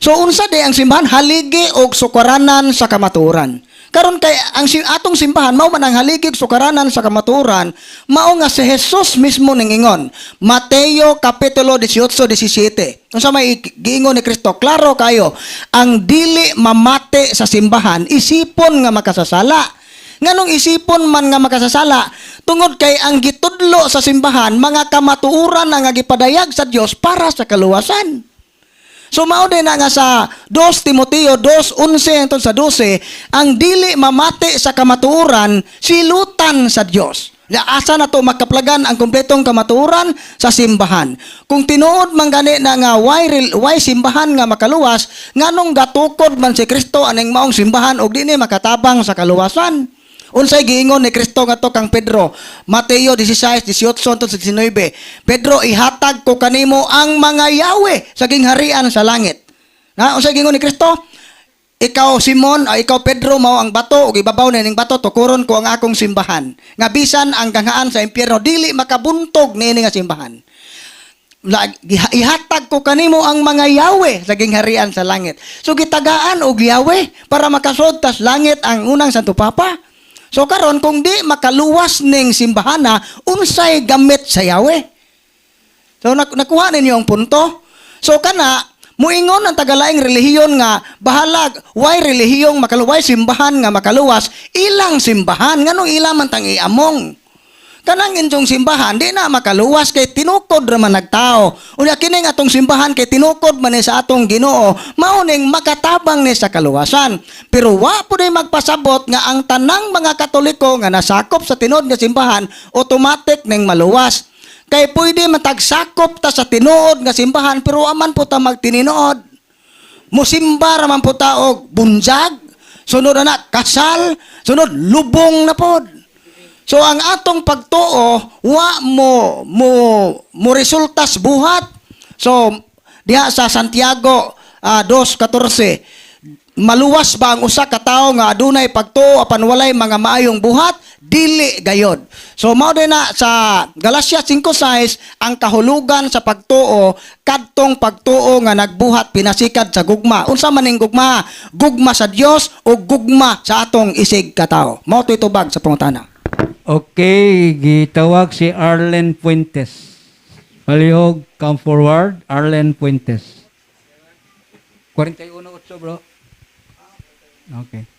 So unsa di ang simbahan? Haligi og sukaranan sa kamatuoran. Karon kay ang atong simbahan mao man ang haligi ug sukaranan sa kamatuoran, mao nga si Jesus mismo ningingon. Mateo kapitulo 18:17. Unsa may giingon ni Kristo? Klaro kayo, ang dili mamati sa simbahan isipon nga makasasala. Nganong isipon man nga makasasala? Tungod kay ang gitudlo sa simbahan mga kamatuoran nga gipadayag sa Dios para sa kaluwasan. So mao din na nga sa 2 Timoteo 2:11 hangtod sa 12, ang dili mamati sa kamatuoran silutan sa Dios. Ya, asa na to makaplagan ang kompletong kamatuoran? Sa simbahan. Kung tinuod man gani na nga why simbahan nga makaluwas, nganong gatukod man si Kristo aning maong simbahan og di ni makatabang sa kaluwasan? Unsay giingon ni Kristo ngadto kang Pedro? Mateo 16:18 hangtod sa 19. "Pedro, ihatag ko kanimo ang mga yawe sa gingharian sa langit." Na unsay giingon ni Kristo? "Ikaw Simon, ay ikaw Pedro mao ang bato ug ibabaw nining bato tukuron ko ang akong simbahan. Nga bisan ang ganghaan sa impyerno dili makabuntog niini nga simbahan." Ihatag ko kanimo ang mga yawe sa gingharian sa langit. So gitagaan og yawe para makasud tas langit ang unang Santo Papa. So karon kung di makaluwas ning simbahana, unsay gamit sa yawe? So nakuha ninyo ang punto? So kana muingon ang tagalaing relihiyon nga bahalag why relihiyong makaluwas, simbahan nga makaluwas, ilang simbahan, nganong ila man tang iamong? Kanang inyong simbahan di na makaluwas kay tinukod ra man nagtao. Unya kining atong simbahan kay tinukod man ni sa atong Ginoo, mao ning makatabang ni sa kaluwasan. Pero wa pud magpasabot nga ang tanang mga Katoliko nga nasakop sa tinuod nga simbahan automatic ning maluwas. Kay pwede matagsakop ta sa tinuod nga simbahan pero aman po ta magtininood. Musimba ra man po ta og bunjag, sunod na kasal, sunod lubong na pod. So ang atong pagtuo wa mo mo mo resultas buhat. So diha sa Santiago 2:14, maluwas ba ang usa ka tawo nga adunay pagtuo apan walay mga maayong buhat? Dili gayod. So mao din na sa Galatia 5:6, ang kahulugan sa pagtuo kadtong pagtuo nga nagbuhat pinasikad sa gugma. Unsa man ning gugma? Gugma sa Dios o gugma sa atong isig katawo. Mao to'y tubag sa pangutana. Okay, gitawag si Arlen Fuentes. Palihog, come forward, Arlen Fuentes. 41-8, bro. Okay.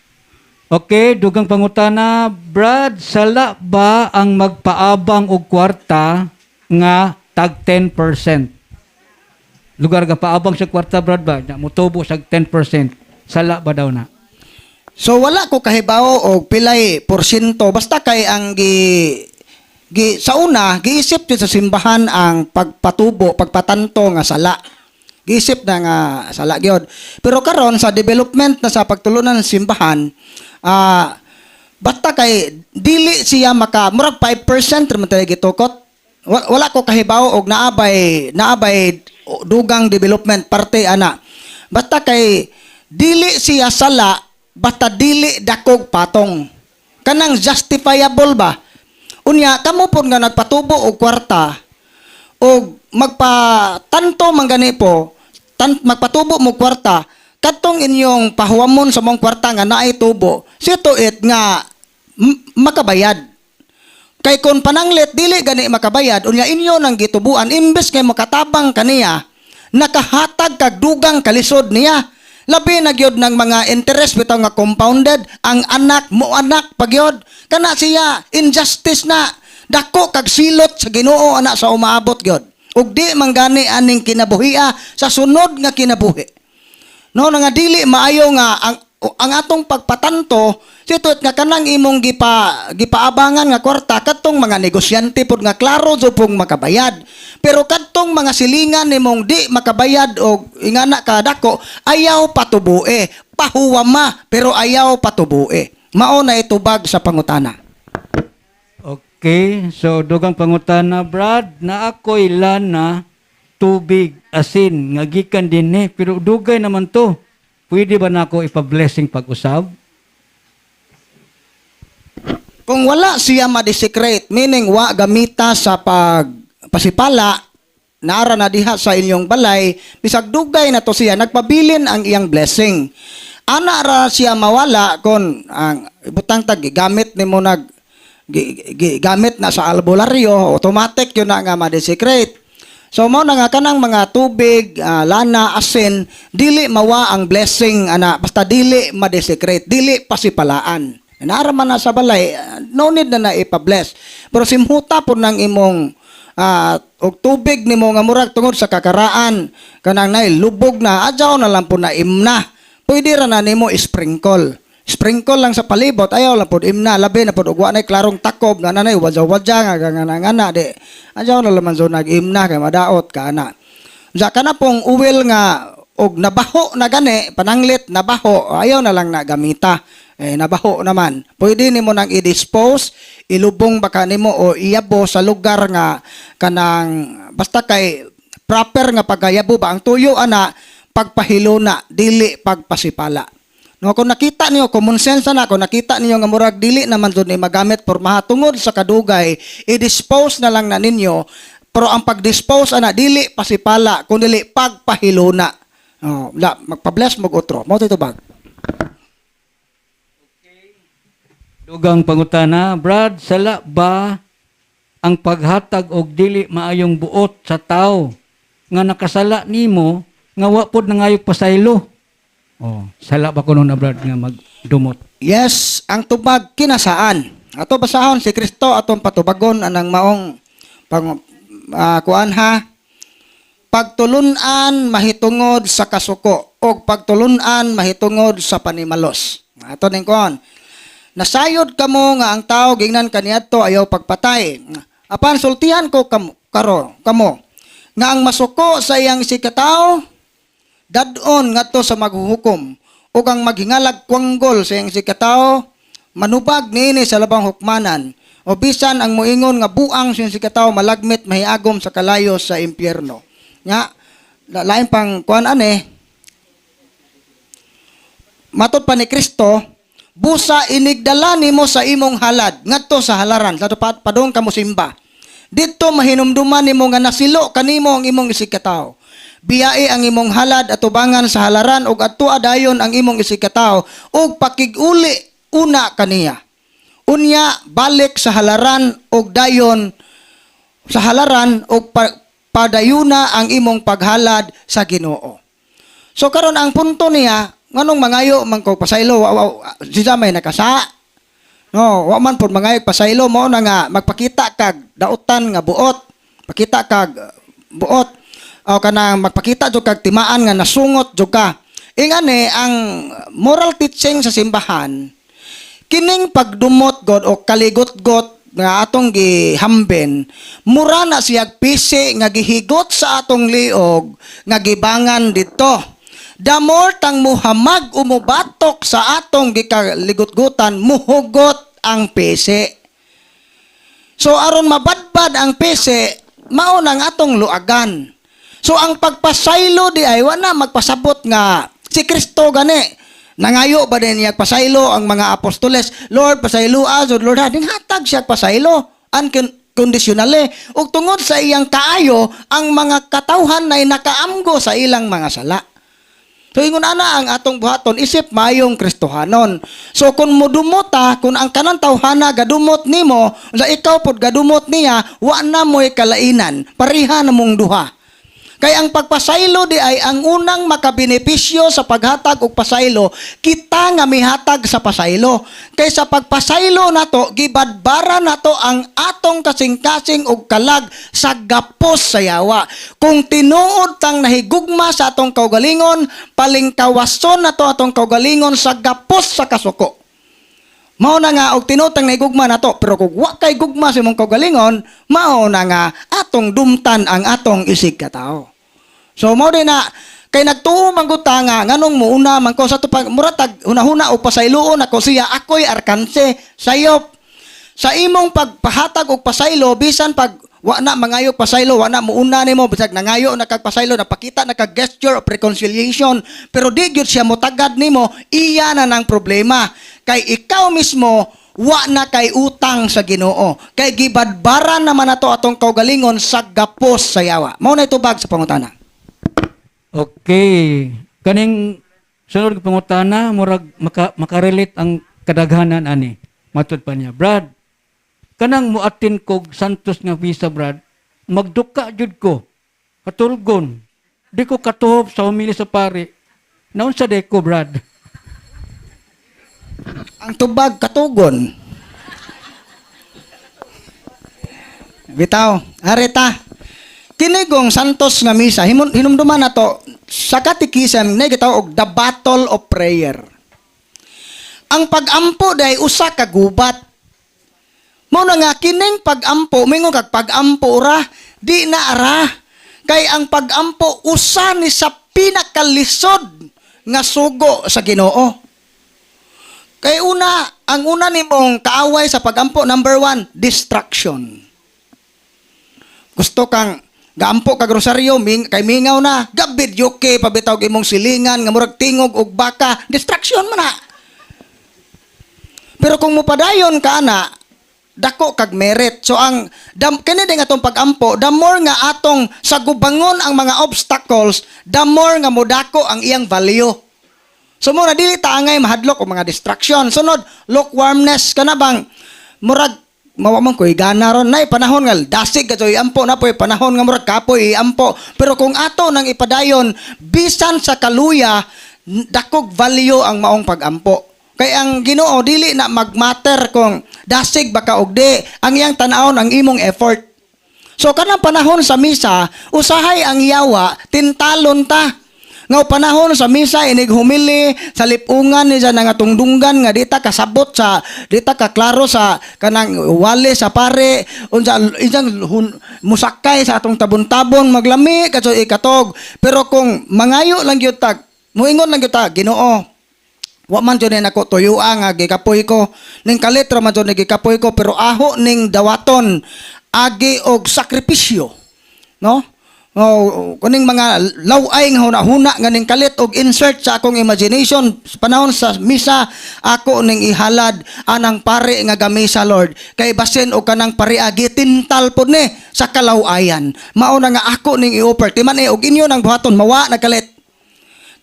Okay, dugang pangutana, Brad, sala ba ang magpaabang og kwarta nga tag 10%? Lugar ka paabang sa kwarta, Brad ba? Na mutubo sa 10%. Sala ba daw na? So wala ko kahibaw og pilay porsyento, basta kay ang gi, gi sa una giisip jud sa simbahan ang pagpatubo, pagpatanto nga sala. Giisip na nga sala gyud. Pero karon sa development na sa pagtulunan ng simbahan, basta kay dili siya maka murag 5% ra man tayo gitukot. Wala ko kahibaw og naabay dugang development parte ana. Basta kay dili siya sala, basta dili dakog patong. Kanang justifiable ba? Unya kamo pod nga nagpatubo og kwarta og magpatanto man gani po, magpatubo mo kwarta, kadtong inyong pahuwamon sa mong kwarta nga naay tubo, see to it nga makabayad. Kay kung pananglit dili gani makabayad, unya inyo nang gitubuan, imbes kay makatabang kaniya, nakahatag kag dugang kalisod niya. Labi na gyud ng mga interest bitaw nga compounded, ang anak mo anak pagyod. Kana siya injustice na, dako kag silot sa Ginoo ana sa umaabot gyud. Ug di man gani aning kinabuhia sa sunod nga kinabuhi. No, nga dili maayo nga ang atong pagpatanto situt nga kanang imong gipaabangan nga kwarta kadtong mga negosyante pod nga klaro jud pong makabayad. Pero kadtong mga silingan nimong di makabayad og ingana ka dako, ayaw patubue, pahuwama pero ayaw patubue. Mao na itubag sa pangutana. Okay, so dugang pangutana, Brad, na ako'y lana, tubig, asin, nga gikan dinhi, pero dugay naman to. Pwede ba nako ipa-blessing pag-usab? Kung wala siya ma-desecrate, meaning wa gamita sa pagpasipala, nara na diha sa inyong balay, bisag dugay na to siya, nagpabilin ang iyang blessing. Ana ra siya mawala kung ang butang tag gigamit nimo nag gamit na sa albularyo, automatic yun na nga ma-desecrate. So mao na nga kanang mga tubig, lana, asin, dili mawa ang blessing ana basta dili ma-desecrate, dili pasipalaan. Naara man na sa balay, no need na na ipa-bless. Pero simhuta po ng imong og tubig nimo nga murag tungod sa kakaraan kanang nay lubog na, adyaw na lang po na imna. Pwede ra na nimo sprinkle. Sprinkle lang sa palibot, ayaw lang pod imna, labi na pod og wa nay klarong takob nga nanay wadya-wadya nga nga nga nga di. Adyaw na lang man so nag-imna kay madaot ka ana. Sa kana pong uwil nga og nabaho na gani, pananglit nabaho, ayaw na lang na gamita. Eh, nabaho naman. Pwede nimo nang i-dispose, ilubong baka nimo o iyabo sa lugar nga kanang basta kay proper nga pagkayabo ba ang tuyo ana, pagpahilo na, dili pagpasipala. No, kung nakita niyo, common sense na, kung nakita niyo nga murag dili naman jud ni magamit pormaha tungod sa kadugay, i-dispose na lang na ninyo. Pero ang pag-dispose ana, dili pasipala, kun dili pagpahilo na. Oh, la, magpa-bless mo otro. Mao to bag. Dugang pangutana, Brad, sala ba ang paghatag og dili maayong buot sa tao nga nakasala nimo nga wa pod nangayog pasaylo? Oh, sala ba kuno na, Brad, nga magdumot? Yes, ang tubag kinasaan. Ato basahon si Kristo atong patubagon anang maong pang kuan ha. Pagtulun-an mahitungod sa kasuko og pagtulun-an mahitungod sa panimalos. Ato ning kuan. Nasayod kamo nga ang tao gingnan kaniadto, "Ayaw pagpatay." Apan sultihan ko kamo karo kamo nga ang masuko sa iyang isigkatawo dad-on ngadto sa maghuhukom ug ang maghingalag kwanggol sa iyang isigkatawo manubag niini sa labang hukmanan, o bisan ang moingon nga buang sa iyang isigkatawo malagmit mahiagom sa kalayo sa impyerno. Nga lain pang kuan ane, matod pa ni Kristo, busa inigdala nimo sa imong halad ngadto sa halaran sa padung ka mosimba, didto mahinumduman nimo nga nasilo kanimo ang imong isigkatawo. Biyai ang imong halad atubangan sa halaran ug adtoa dayon ang imong isigkatawo ug pakig-uli una kaniya. Unya balik sa halaran ug dayon sa halaran ug padayuna ang imong paghalad sa Ginoo. So karon ang punto niya, nganong mangayo man ko pasaylo, siya may nakasa. No, wa man pud mangayo pasaylo, mao na nga magpakita kag dautan nga buot. Pakita kag buot. O kanang magpakita jud kag timaan nga nasungot jud ka. Ingani ang moral teaching sa simbahan, kining pagdumot god o kaligot-got nga atong gihambin, mura na siyag pisi nga gihigot sa atong liog nga gibangan dito. The more tang muhamag o mubatok sa atong gikaligot-gutan, muhugot ang pisi. So aron mabadbad ang pisi, mao nang atong luagan. So ang pagpasaylo di ay wala magpasabot nga si Kristo gani nangayo ba din niya pasaylo ang mga apostoles? "Lord, pasaylo ah, so Lord ha," hatag siya pasaylo unconditionally. Ug tungod sa iyang kaayo, ang mga katawhan na nakaamgo sa ilang mga sala. So ingon ana ang atong buhaton isip mayong Kristohanon. So kung mudumot ta, kung ang kanang tawhana gadumot nimo, sa ikaw pod gadumot niya, wa na mo'y kalainan, pareha na mong duha. Kay ang pagpasaylo di ay ang unang makabenepisyo sa paghatag og pasaylo, kita nga mihatag sa pasaylo. Kay sa pagpasaylo nato, gibadbara nato ang atong kasing-kasing og kalag sa gapos sa yawa. Kung tinuod tang nahigugma sa atong kaugalingon, palingkawason nato atong kaugalingon sa gapos sa kasuko. Mao na nga og tinuod tang nahigugma nato, pero kung wa kay gugma sa imong kaugalingon, mao na nga atong dumtan ang atong isig katao. So mao din na kay nagtuo man gud ta nga nganong muuna man ko sa to pag mura tag hunahuna og pasayloon ako siya, ako'y arkanse sayop. Sa imong pagpahatag og pasaylo, bisan pag Wa na mangayo pasaylo, wa na muuna nimo bisag nangayo na kag pasaylo, napakita na kag gesture of reconciliation, pero di gyud siya motagad nimo, iya na nang problema. Kay ikaw mismo wa na kay utang sa Ginoo. Kay gibadbaran naman nato atong kaugalingon sa gapos sa yawa. Mao na itubag sa pangutana. Okay. Kaning sunod nga pangutana, murag makarelate ang kadaghanan ani. Matud pa niya. Brad, kanang muatin kog Santos nga misa, Brad, magduka jud ko. Katulgon. Di ko katuhop sa humili sa pari. Naunsa de ko, Brad? Ang tubag katugon. Bitaw, areta. Kinigong Santos nga misa, hinumduman nato sa katikism na gitawag og the battle of prayer. Ang pag-ampo day usa ka gubat. Mao na nga kining pag-ampo, mingon kag pag-ampo ra, di na ara. Kay ang pag-ampo usa ni sa pinakalisod nga sugo sa Ginoo. Kay una, ang una nimong kaaway sa pagampo, number one, distraction. Gusto kang gaampo kag rosaryo, kay mingaw na, gabidyoke, pabitaw og imong silingan, nga murag tingog og baka, distraction man na. Pero kung mopadayon ka ana, dako kag merit. So ang kini din atong pagampo, the more nga atong sagubangon ang mga obstacles, the more nga modako ang iyang value. So mo na dili ta angay mahadlok og mga distraction. Sunod, lukewarmness kana bang murag mawa man koy gana ron nay panahon nga dasig ka iampo na poy panahon nga murag kapoy iampo. Pero kung ato nang ipadayon bisan sa kaluya, dakog value ang maong pagampo. Kay ang Ginoo dili na magmatter kung dasig ba ka og di, ang iyang tan-awon ang imong effort. So kanang panahon sa misa, usahay ang yawa, tintalon ta. Nga panahon sa misa inig humili sa lipungan ni sa nga tungdunggan nga dita kasabot sa dita ka klaro sa kanang wali sa pare unsa isang musakay sa atong tabon-tabon maglami kadto ikatog. Pero kung mangayo lang gyud tag muingon lang gyud ta, Ginoo, wa man jud ni nako tuyua nga gikapoy ko, ning kalit ra man jud ni gikapoy ko, pero aho ning dawaton agi og sakripisyo, no? O kuning mga laway nga huna-huna nga ning kalit og insert sa akong imagination sa panahon sa misa, ako ning ihalad anang pare nga gamisa, Lord, kay basin og kanang pare gitintal pod ni sa kalawayan. Mao na nga ako ning i-offer timan eh, og inyo nang buhaton, mawa na kalit.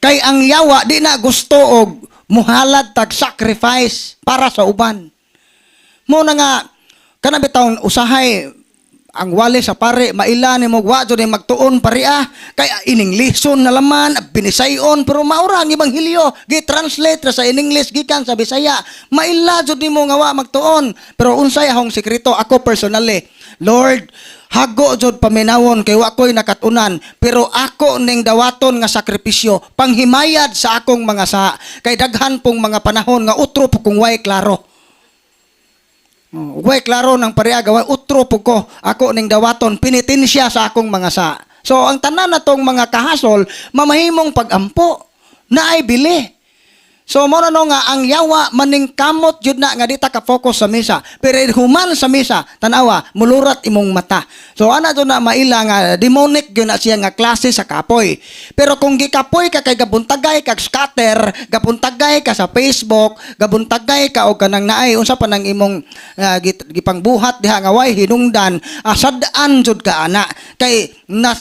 Kay ang yawa di na gusto og muhalad tag sacrifice para sa uban. Mo na nga kana bitawng usahay ang wali sa pare maila ni mo, wa jud ni magtuon pare ah, kay ining lison na laman binisayon, pero maura ang ebanghelyo, gi-translate ra sa in English gikan sa Bisaya. Maila jud nimo nga wa magtuon. Pero unsay akong sekreto, ako personally, Lord, hago jud paminawon kay wa koy nakatunan, pero ako ning dawaton nga sakripisyo panghimayad sa akong mga sa, kay daghan pong mga panahon nga utro po kung way klaro. Oh, way klaro ng pariaga, way utro po ko, ako ning dawaton penitensya sa akong mga sa. So ang tanan natong mga kahasol mamahimong pagampo na ay bili. So mo na no nga ang yawa maningkamot jud na nga di ta ka focus sa misa. Pero human sa misa, tanawa, mulurat imong mata. So ana jud na maila nga demonic gyud na siya nga klase sa kapoy. Pero kung gikapoy ka kay gabuntagay kag scatter, gabuntagay ka sa Facebook, gabuntagay ka og kanang naay unsa pa nang imong gipangbuhat diha nga way hinungdan, sad-an jud ka ana kay na,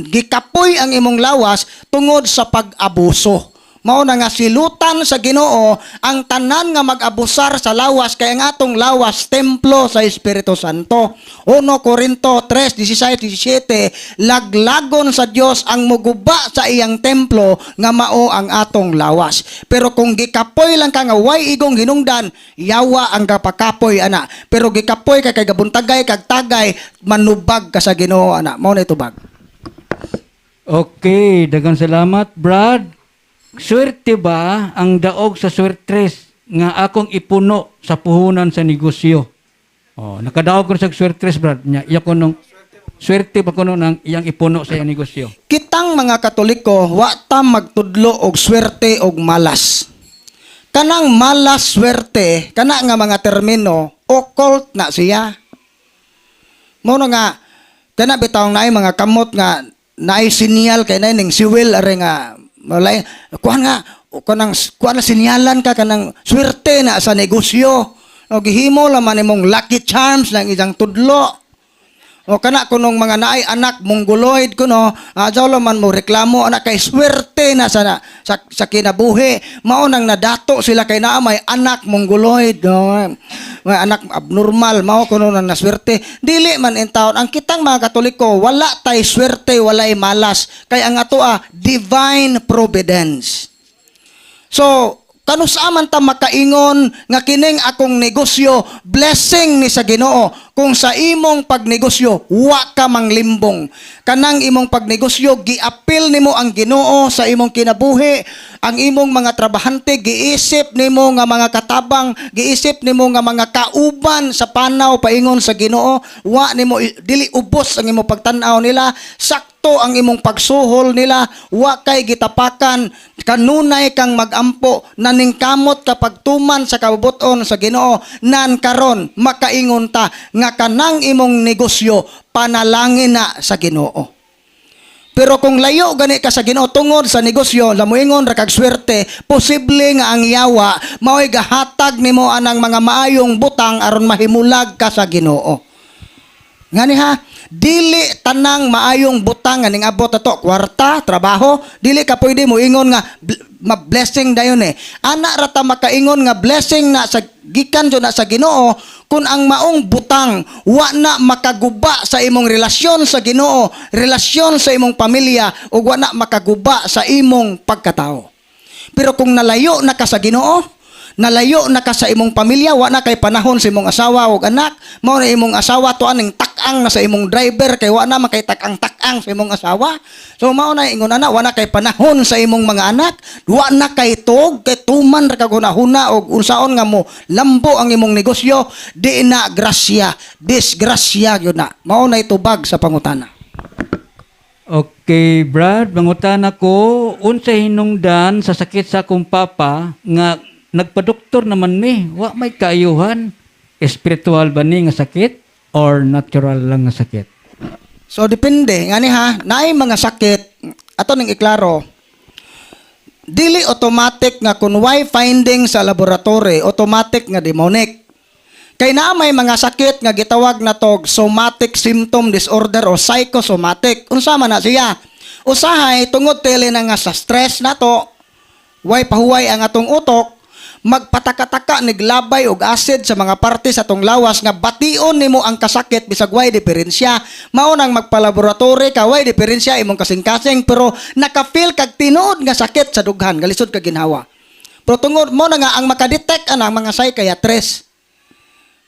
gikapoy ang imong lawas tungod sa pag-abuso. Mao na nga silutan sa Ginoo ang tanan nga mag-abusar sa lawas, kay ang atong lawas templo sa Espiritu Santo. 1 Korinto 3:16-17, laglagon sa Dios ang muguba sa iyang templo nga mao ang atong lawas. Pero kung gikapoy lang ka nga way igong hinungdan, yawa ang kapakapoy ana. Pero gikapoy ka kay gabuntagay kag tagay, manubag ka sa Ginoo ana. Mao na itubag. Okay, daghang salamat, Brad. Swerte ba ang daog sa swertres nga akong ipuno sa puhunan sa negosyo? Oh, nakadaog ko sa swertres, Brad. Nya, iya ko nung swerte ba kuno nang iyang ipuno sa iyang negosyo? Kitang mga Katoliko, wa ta magtudlo og swerte og malas. Kanang malas swerte, kana nga mga termino, occult na siya. Mao na nga kana bitaw naay mga kamot nga naay sinyal kay naay ning siwil are nga malay kuan nga o kanang kuan na sinyalan ka, kanang swerte na sa negosyo. O gihimo laman nimong lucky charms ng isang tudlo. O kana kunong mga naay anak mongoloid kuno, adyaw man mo reklamo anak kay swerte na sa kinabuhi. Mao nang nadato sila kay naa may anak mongoloid, no? May anak abnormal, mao kuno nang naswerte. Dili man intawon ang kitang mga Katoliko, wala tay swerte, walay malas kay ang atoa divine providence. So, kanusa man ta makaingon nga kining akong negosyo blessing ni sa Ginoo kung sa imong pagnegosyo wa ka manglimbong? Kanang imong pagnegosyo, giapil nimo ang Ginoo sa imong kinabuhi, ang imong mga trabahante giisip nimo nga mga katabang, giisip nimo nga mga kauban sa panaw paingon sa Ginoo, wa nimo dili ubos ang imong pagtan-aw nila, sakto ang imong pagsuhol nila, wa kay gitapakan, kanunay kang magampo, naningkamot ka pagtuman sa kabubuton sa Ginoo, nan karon makaingon ta nga kanang imong negosyo panalangin na sa Ginoo. Pero kung layo gani ka sa Ginoo tungod sa negosyo, lamuingon ra kag swerte, posible nga ang yawa mao'y gahatag nimo anang mga maayong butang aron mahimulag ka sa Ginoo. Ngani ha, dili tanang maayong butang nga ning abot ato, kwarta, trabaho, dili ka pwede mo ingon nga ma-blessing dayon eh. Ana ra ta makaingon nga blessing na sa gikan jud na sa Ginoo kung ang maong butang wa na makaguba sa imong relasyon sa Ginoo, relasyon sa imong pamilya ug wa na makaguba sa imong pagkatao. Pero kung nalayo na ka sa Ginoo, nalayo na ka sa imong pamilya, wa na kay panahon sa imong asawa ug anak, mao na imong asawa to aning tak-ang na sa imong driver kay wa na man kay tak-ang-tak-ang sa imong asawa. So mao na ingon ana, wa na kay panahon sa imong mga anak, wa na kay tug kay tuman ra kag hunahuna og unsaon nga mo lambo ang imong negosyo, di na grasya, disgrasya gyud na. Mao na itubag sa pangutana. Okay, Brad, mangutana ko, unsay hinungdan sa sakit sa akong papa nga nagpadoktor naman mi, wa may kaayuhan? Espiritual ba ni nga sakit or natural lang nga sakit? So depende ngani ha, naay mga sakit ato ning iklaro. Dili automatic nga kung way finding sa laboratory, automatic nga demonic. Kay naa may mga sakit nga gitawag na tog somatic symptom disorder o psychosomatic. Unsa man na siya? Usahay tungod tele na nga sa stress nato, way pahuway ang atong utok, magpatakataka niglabay og acid sa mga parte sa atong lawas nga bation nimo ang kasakit bisag way diferensya. Mao nang magpalaboratory ka, way diferensya imong kasing-kasing, pero naka-feel kag tinuod nga sakit sa dughan, galisod ka ginhawa. Pero tungod mo na nga ang makadetect ana mga psychiatrist.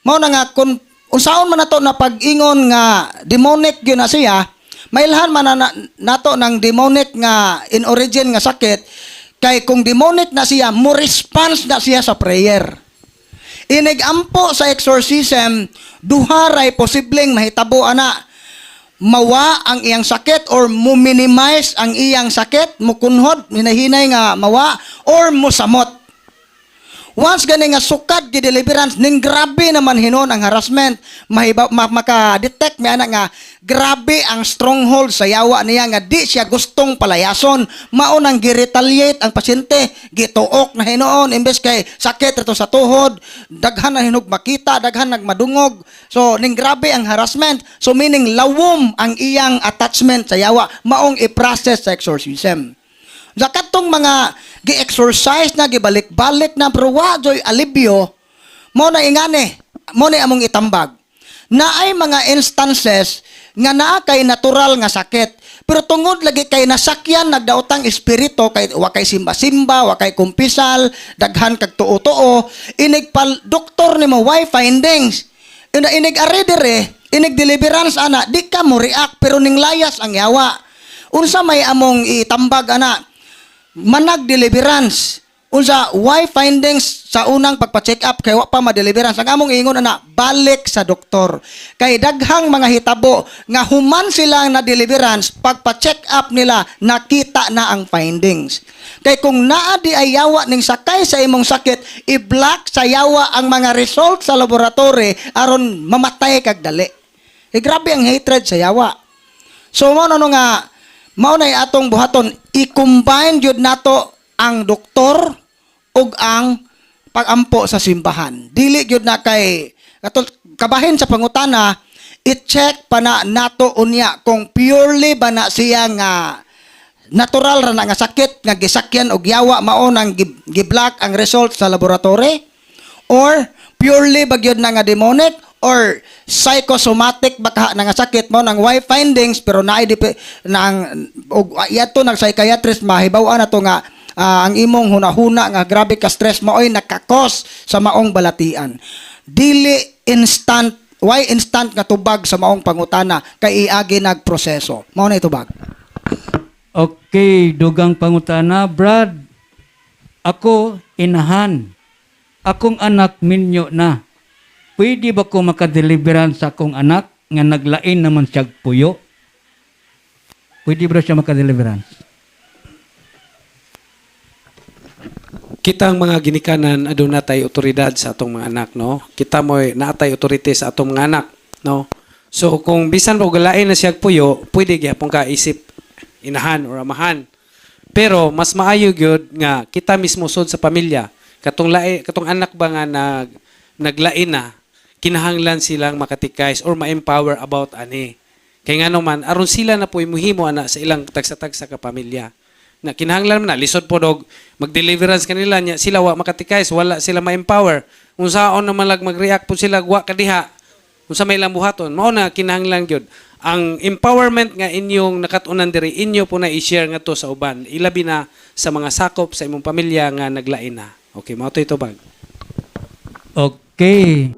Mao na nga kung unsaon man nato na pag-ingon nga demonic gyud na siya, mailhan man na nato ng demonic nga in origin nga sakit kay kung demonic na siya, mo response na siya sa prayer. Inig-ampo sa exorcism, duha ray posibleng mahitabo ana: mawa ang iyang sakit or mo minimize ang iyang sakit, mukunhod, hinahinay nga mawa or musamot. Once gani nga sukad gi deliverance ning grabe naman hinon ang harassment, mahiba, maka-detect mi ana nga grabe ang stronghold sa yawa niya nga di siya gustong palayason. Mao nang gi-retaliate ang pasyente, gituok na hinuon imbes kay sakit rito sa tuhod, daghan na hinog makita, daghan nagmadungog. So ning grabe ang harassment. So meaning lawom ang iyang attachment sa yawa, maong i-process sa exorcism. Sa katong mga gi-exorcise na, gibalik-balik na, pero wa joy alibyo, mo na ingani, mo na among itambag. Naay mga instances nga naa kay natural nga sakit. Pero tungod lagi kay nasakyan nagdaotang espiritu kay wa kay simba-simba, wa kay kumpisal, daghan kag tuo-tuo, inig pal doktor nimo way findings. Ina inig ari dire, inig deliverance ana, di ka mo react pero ning layas ang yawa. Unsa may among itambag ana? Manag deliverance. Unsa why findings sa unang pagpa-check up kay wa pa ma-deliverance. Ang among ingon ana, balik sa doktor. Kay daghang mga hitabo nga human sila na deliverance, pagpa-check up nila nakita na ang findings. Kay kung naa di ay yawa ning sakay sa imong sakit, i-block sa yawa ang mga result sa laboratory aron mamatay kag dali. Eh, grabe ang hatred sa yawa. So mao na no nga mao na atong buhaton, i-combine gyud nato ang doktor ug ang pagampo sa simbahan. Dili gyud na kay katol kabahin sa pangutana, i-check pa na nato unya kung purely ba na siya nga natural ra na nga sakit nga gisakyan og yawa, mao nang gi-block ang result sa laboratory, or purely ba gyud na nga demonic or psychosomatic ba ka na nga sakit mo nang why findings, pero naay na ang og yato nag psychiatrist mahibaw-an nato nga ang imong hunahuna nga grabe ka stress maoy nakakos sa maong balatian. Dili instant, why instant nga tubag sa maong pangutana kay iagi nagproseso. Mao na itubag. Okay, dugang pangutana, Brad. Ako, inahan. Akong anak minyo na. Pwede ba ko makadeliverance sa akong anak nga naglain naman siya puyo? Pwede ba siya makadeliverance? Kitang mga ginikanan, aduna tay otoridad sa atong mga anak, no? Kita mo naatay authority sa atong mga anak, no? So kung bisan og lain na siya puyo, pwede gyapon ka isip inahan or amahan. Pero mas maayo gyud nga kita mismo sud sa pamilya, katong lae, katong anak ba nga naglain na, kinahanglan silang makatikais or ma-empower about ani. Kay ngano man, aron sila na po'y muhimo ana sa ilang tagsa-tagsa ka pamilya na kinahanglan man na lisod po dog mag-deliverance kanila nya sila wa makatikais, wala sila ma-empower, unsaon naman lag mag-react po sila, wa kadiha unsa may ilang buhaton. Mao na kinahanglan gyud ang empowerment nga inyong nakat-unan diri, inyo po na i-share ngadto sa uban, ilabi na sa mga sakop sa imong pamilya nga naglain na. Okay, mao to itubag. Okay.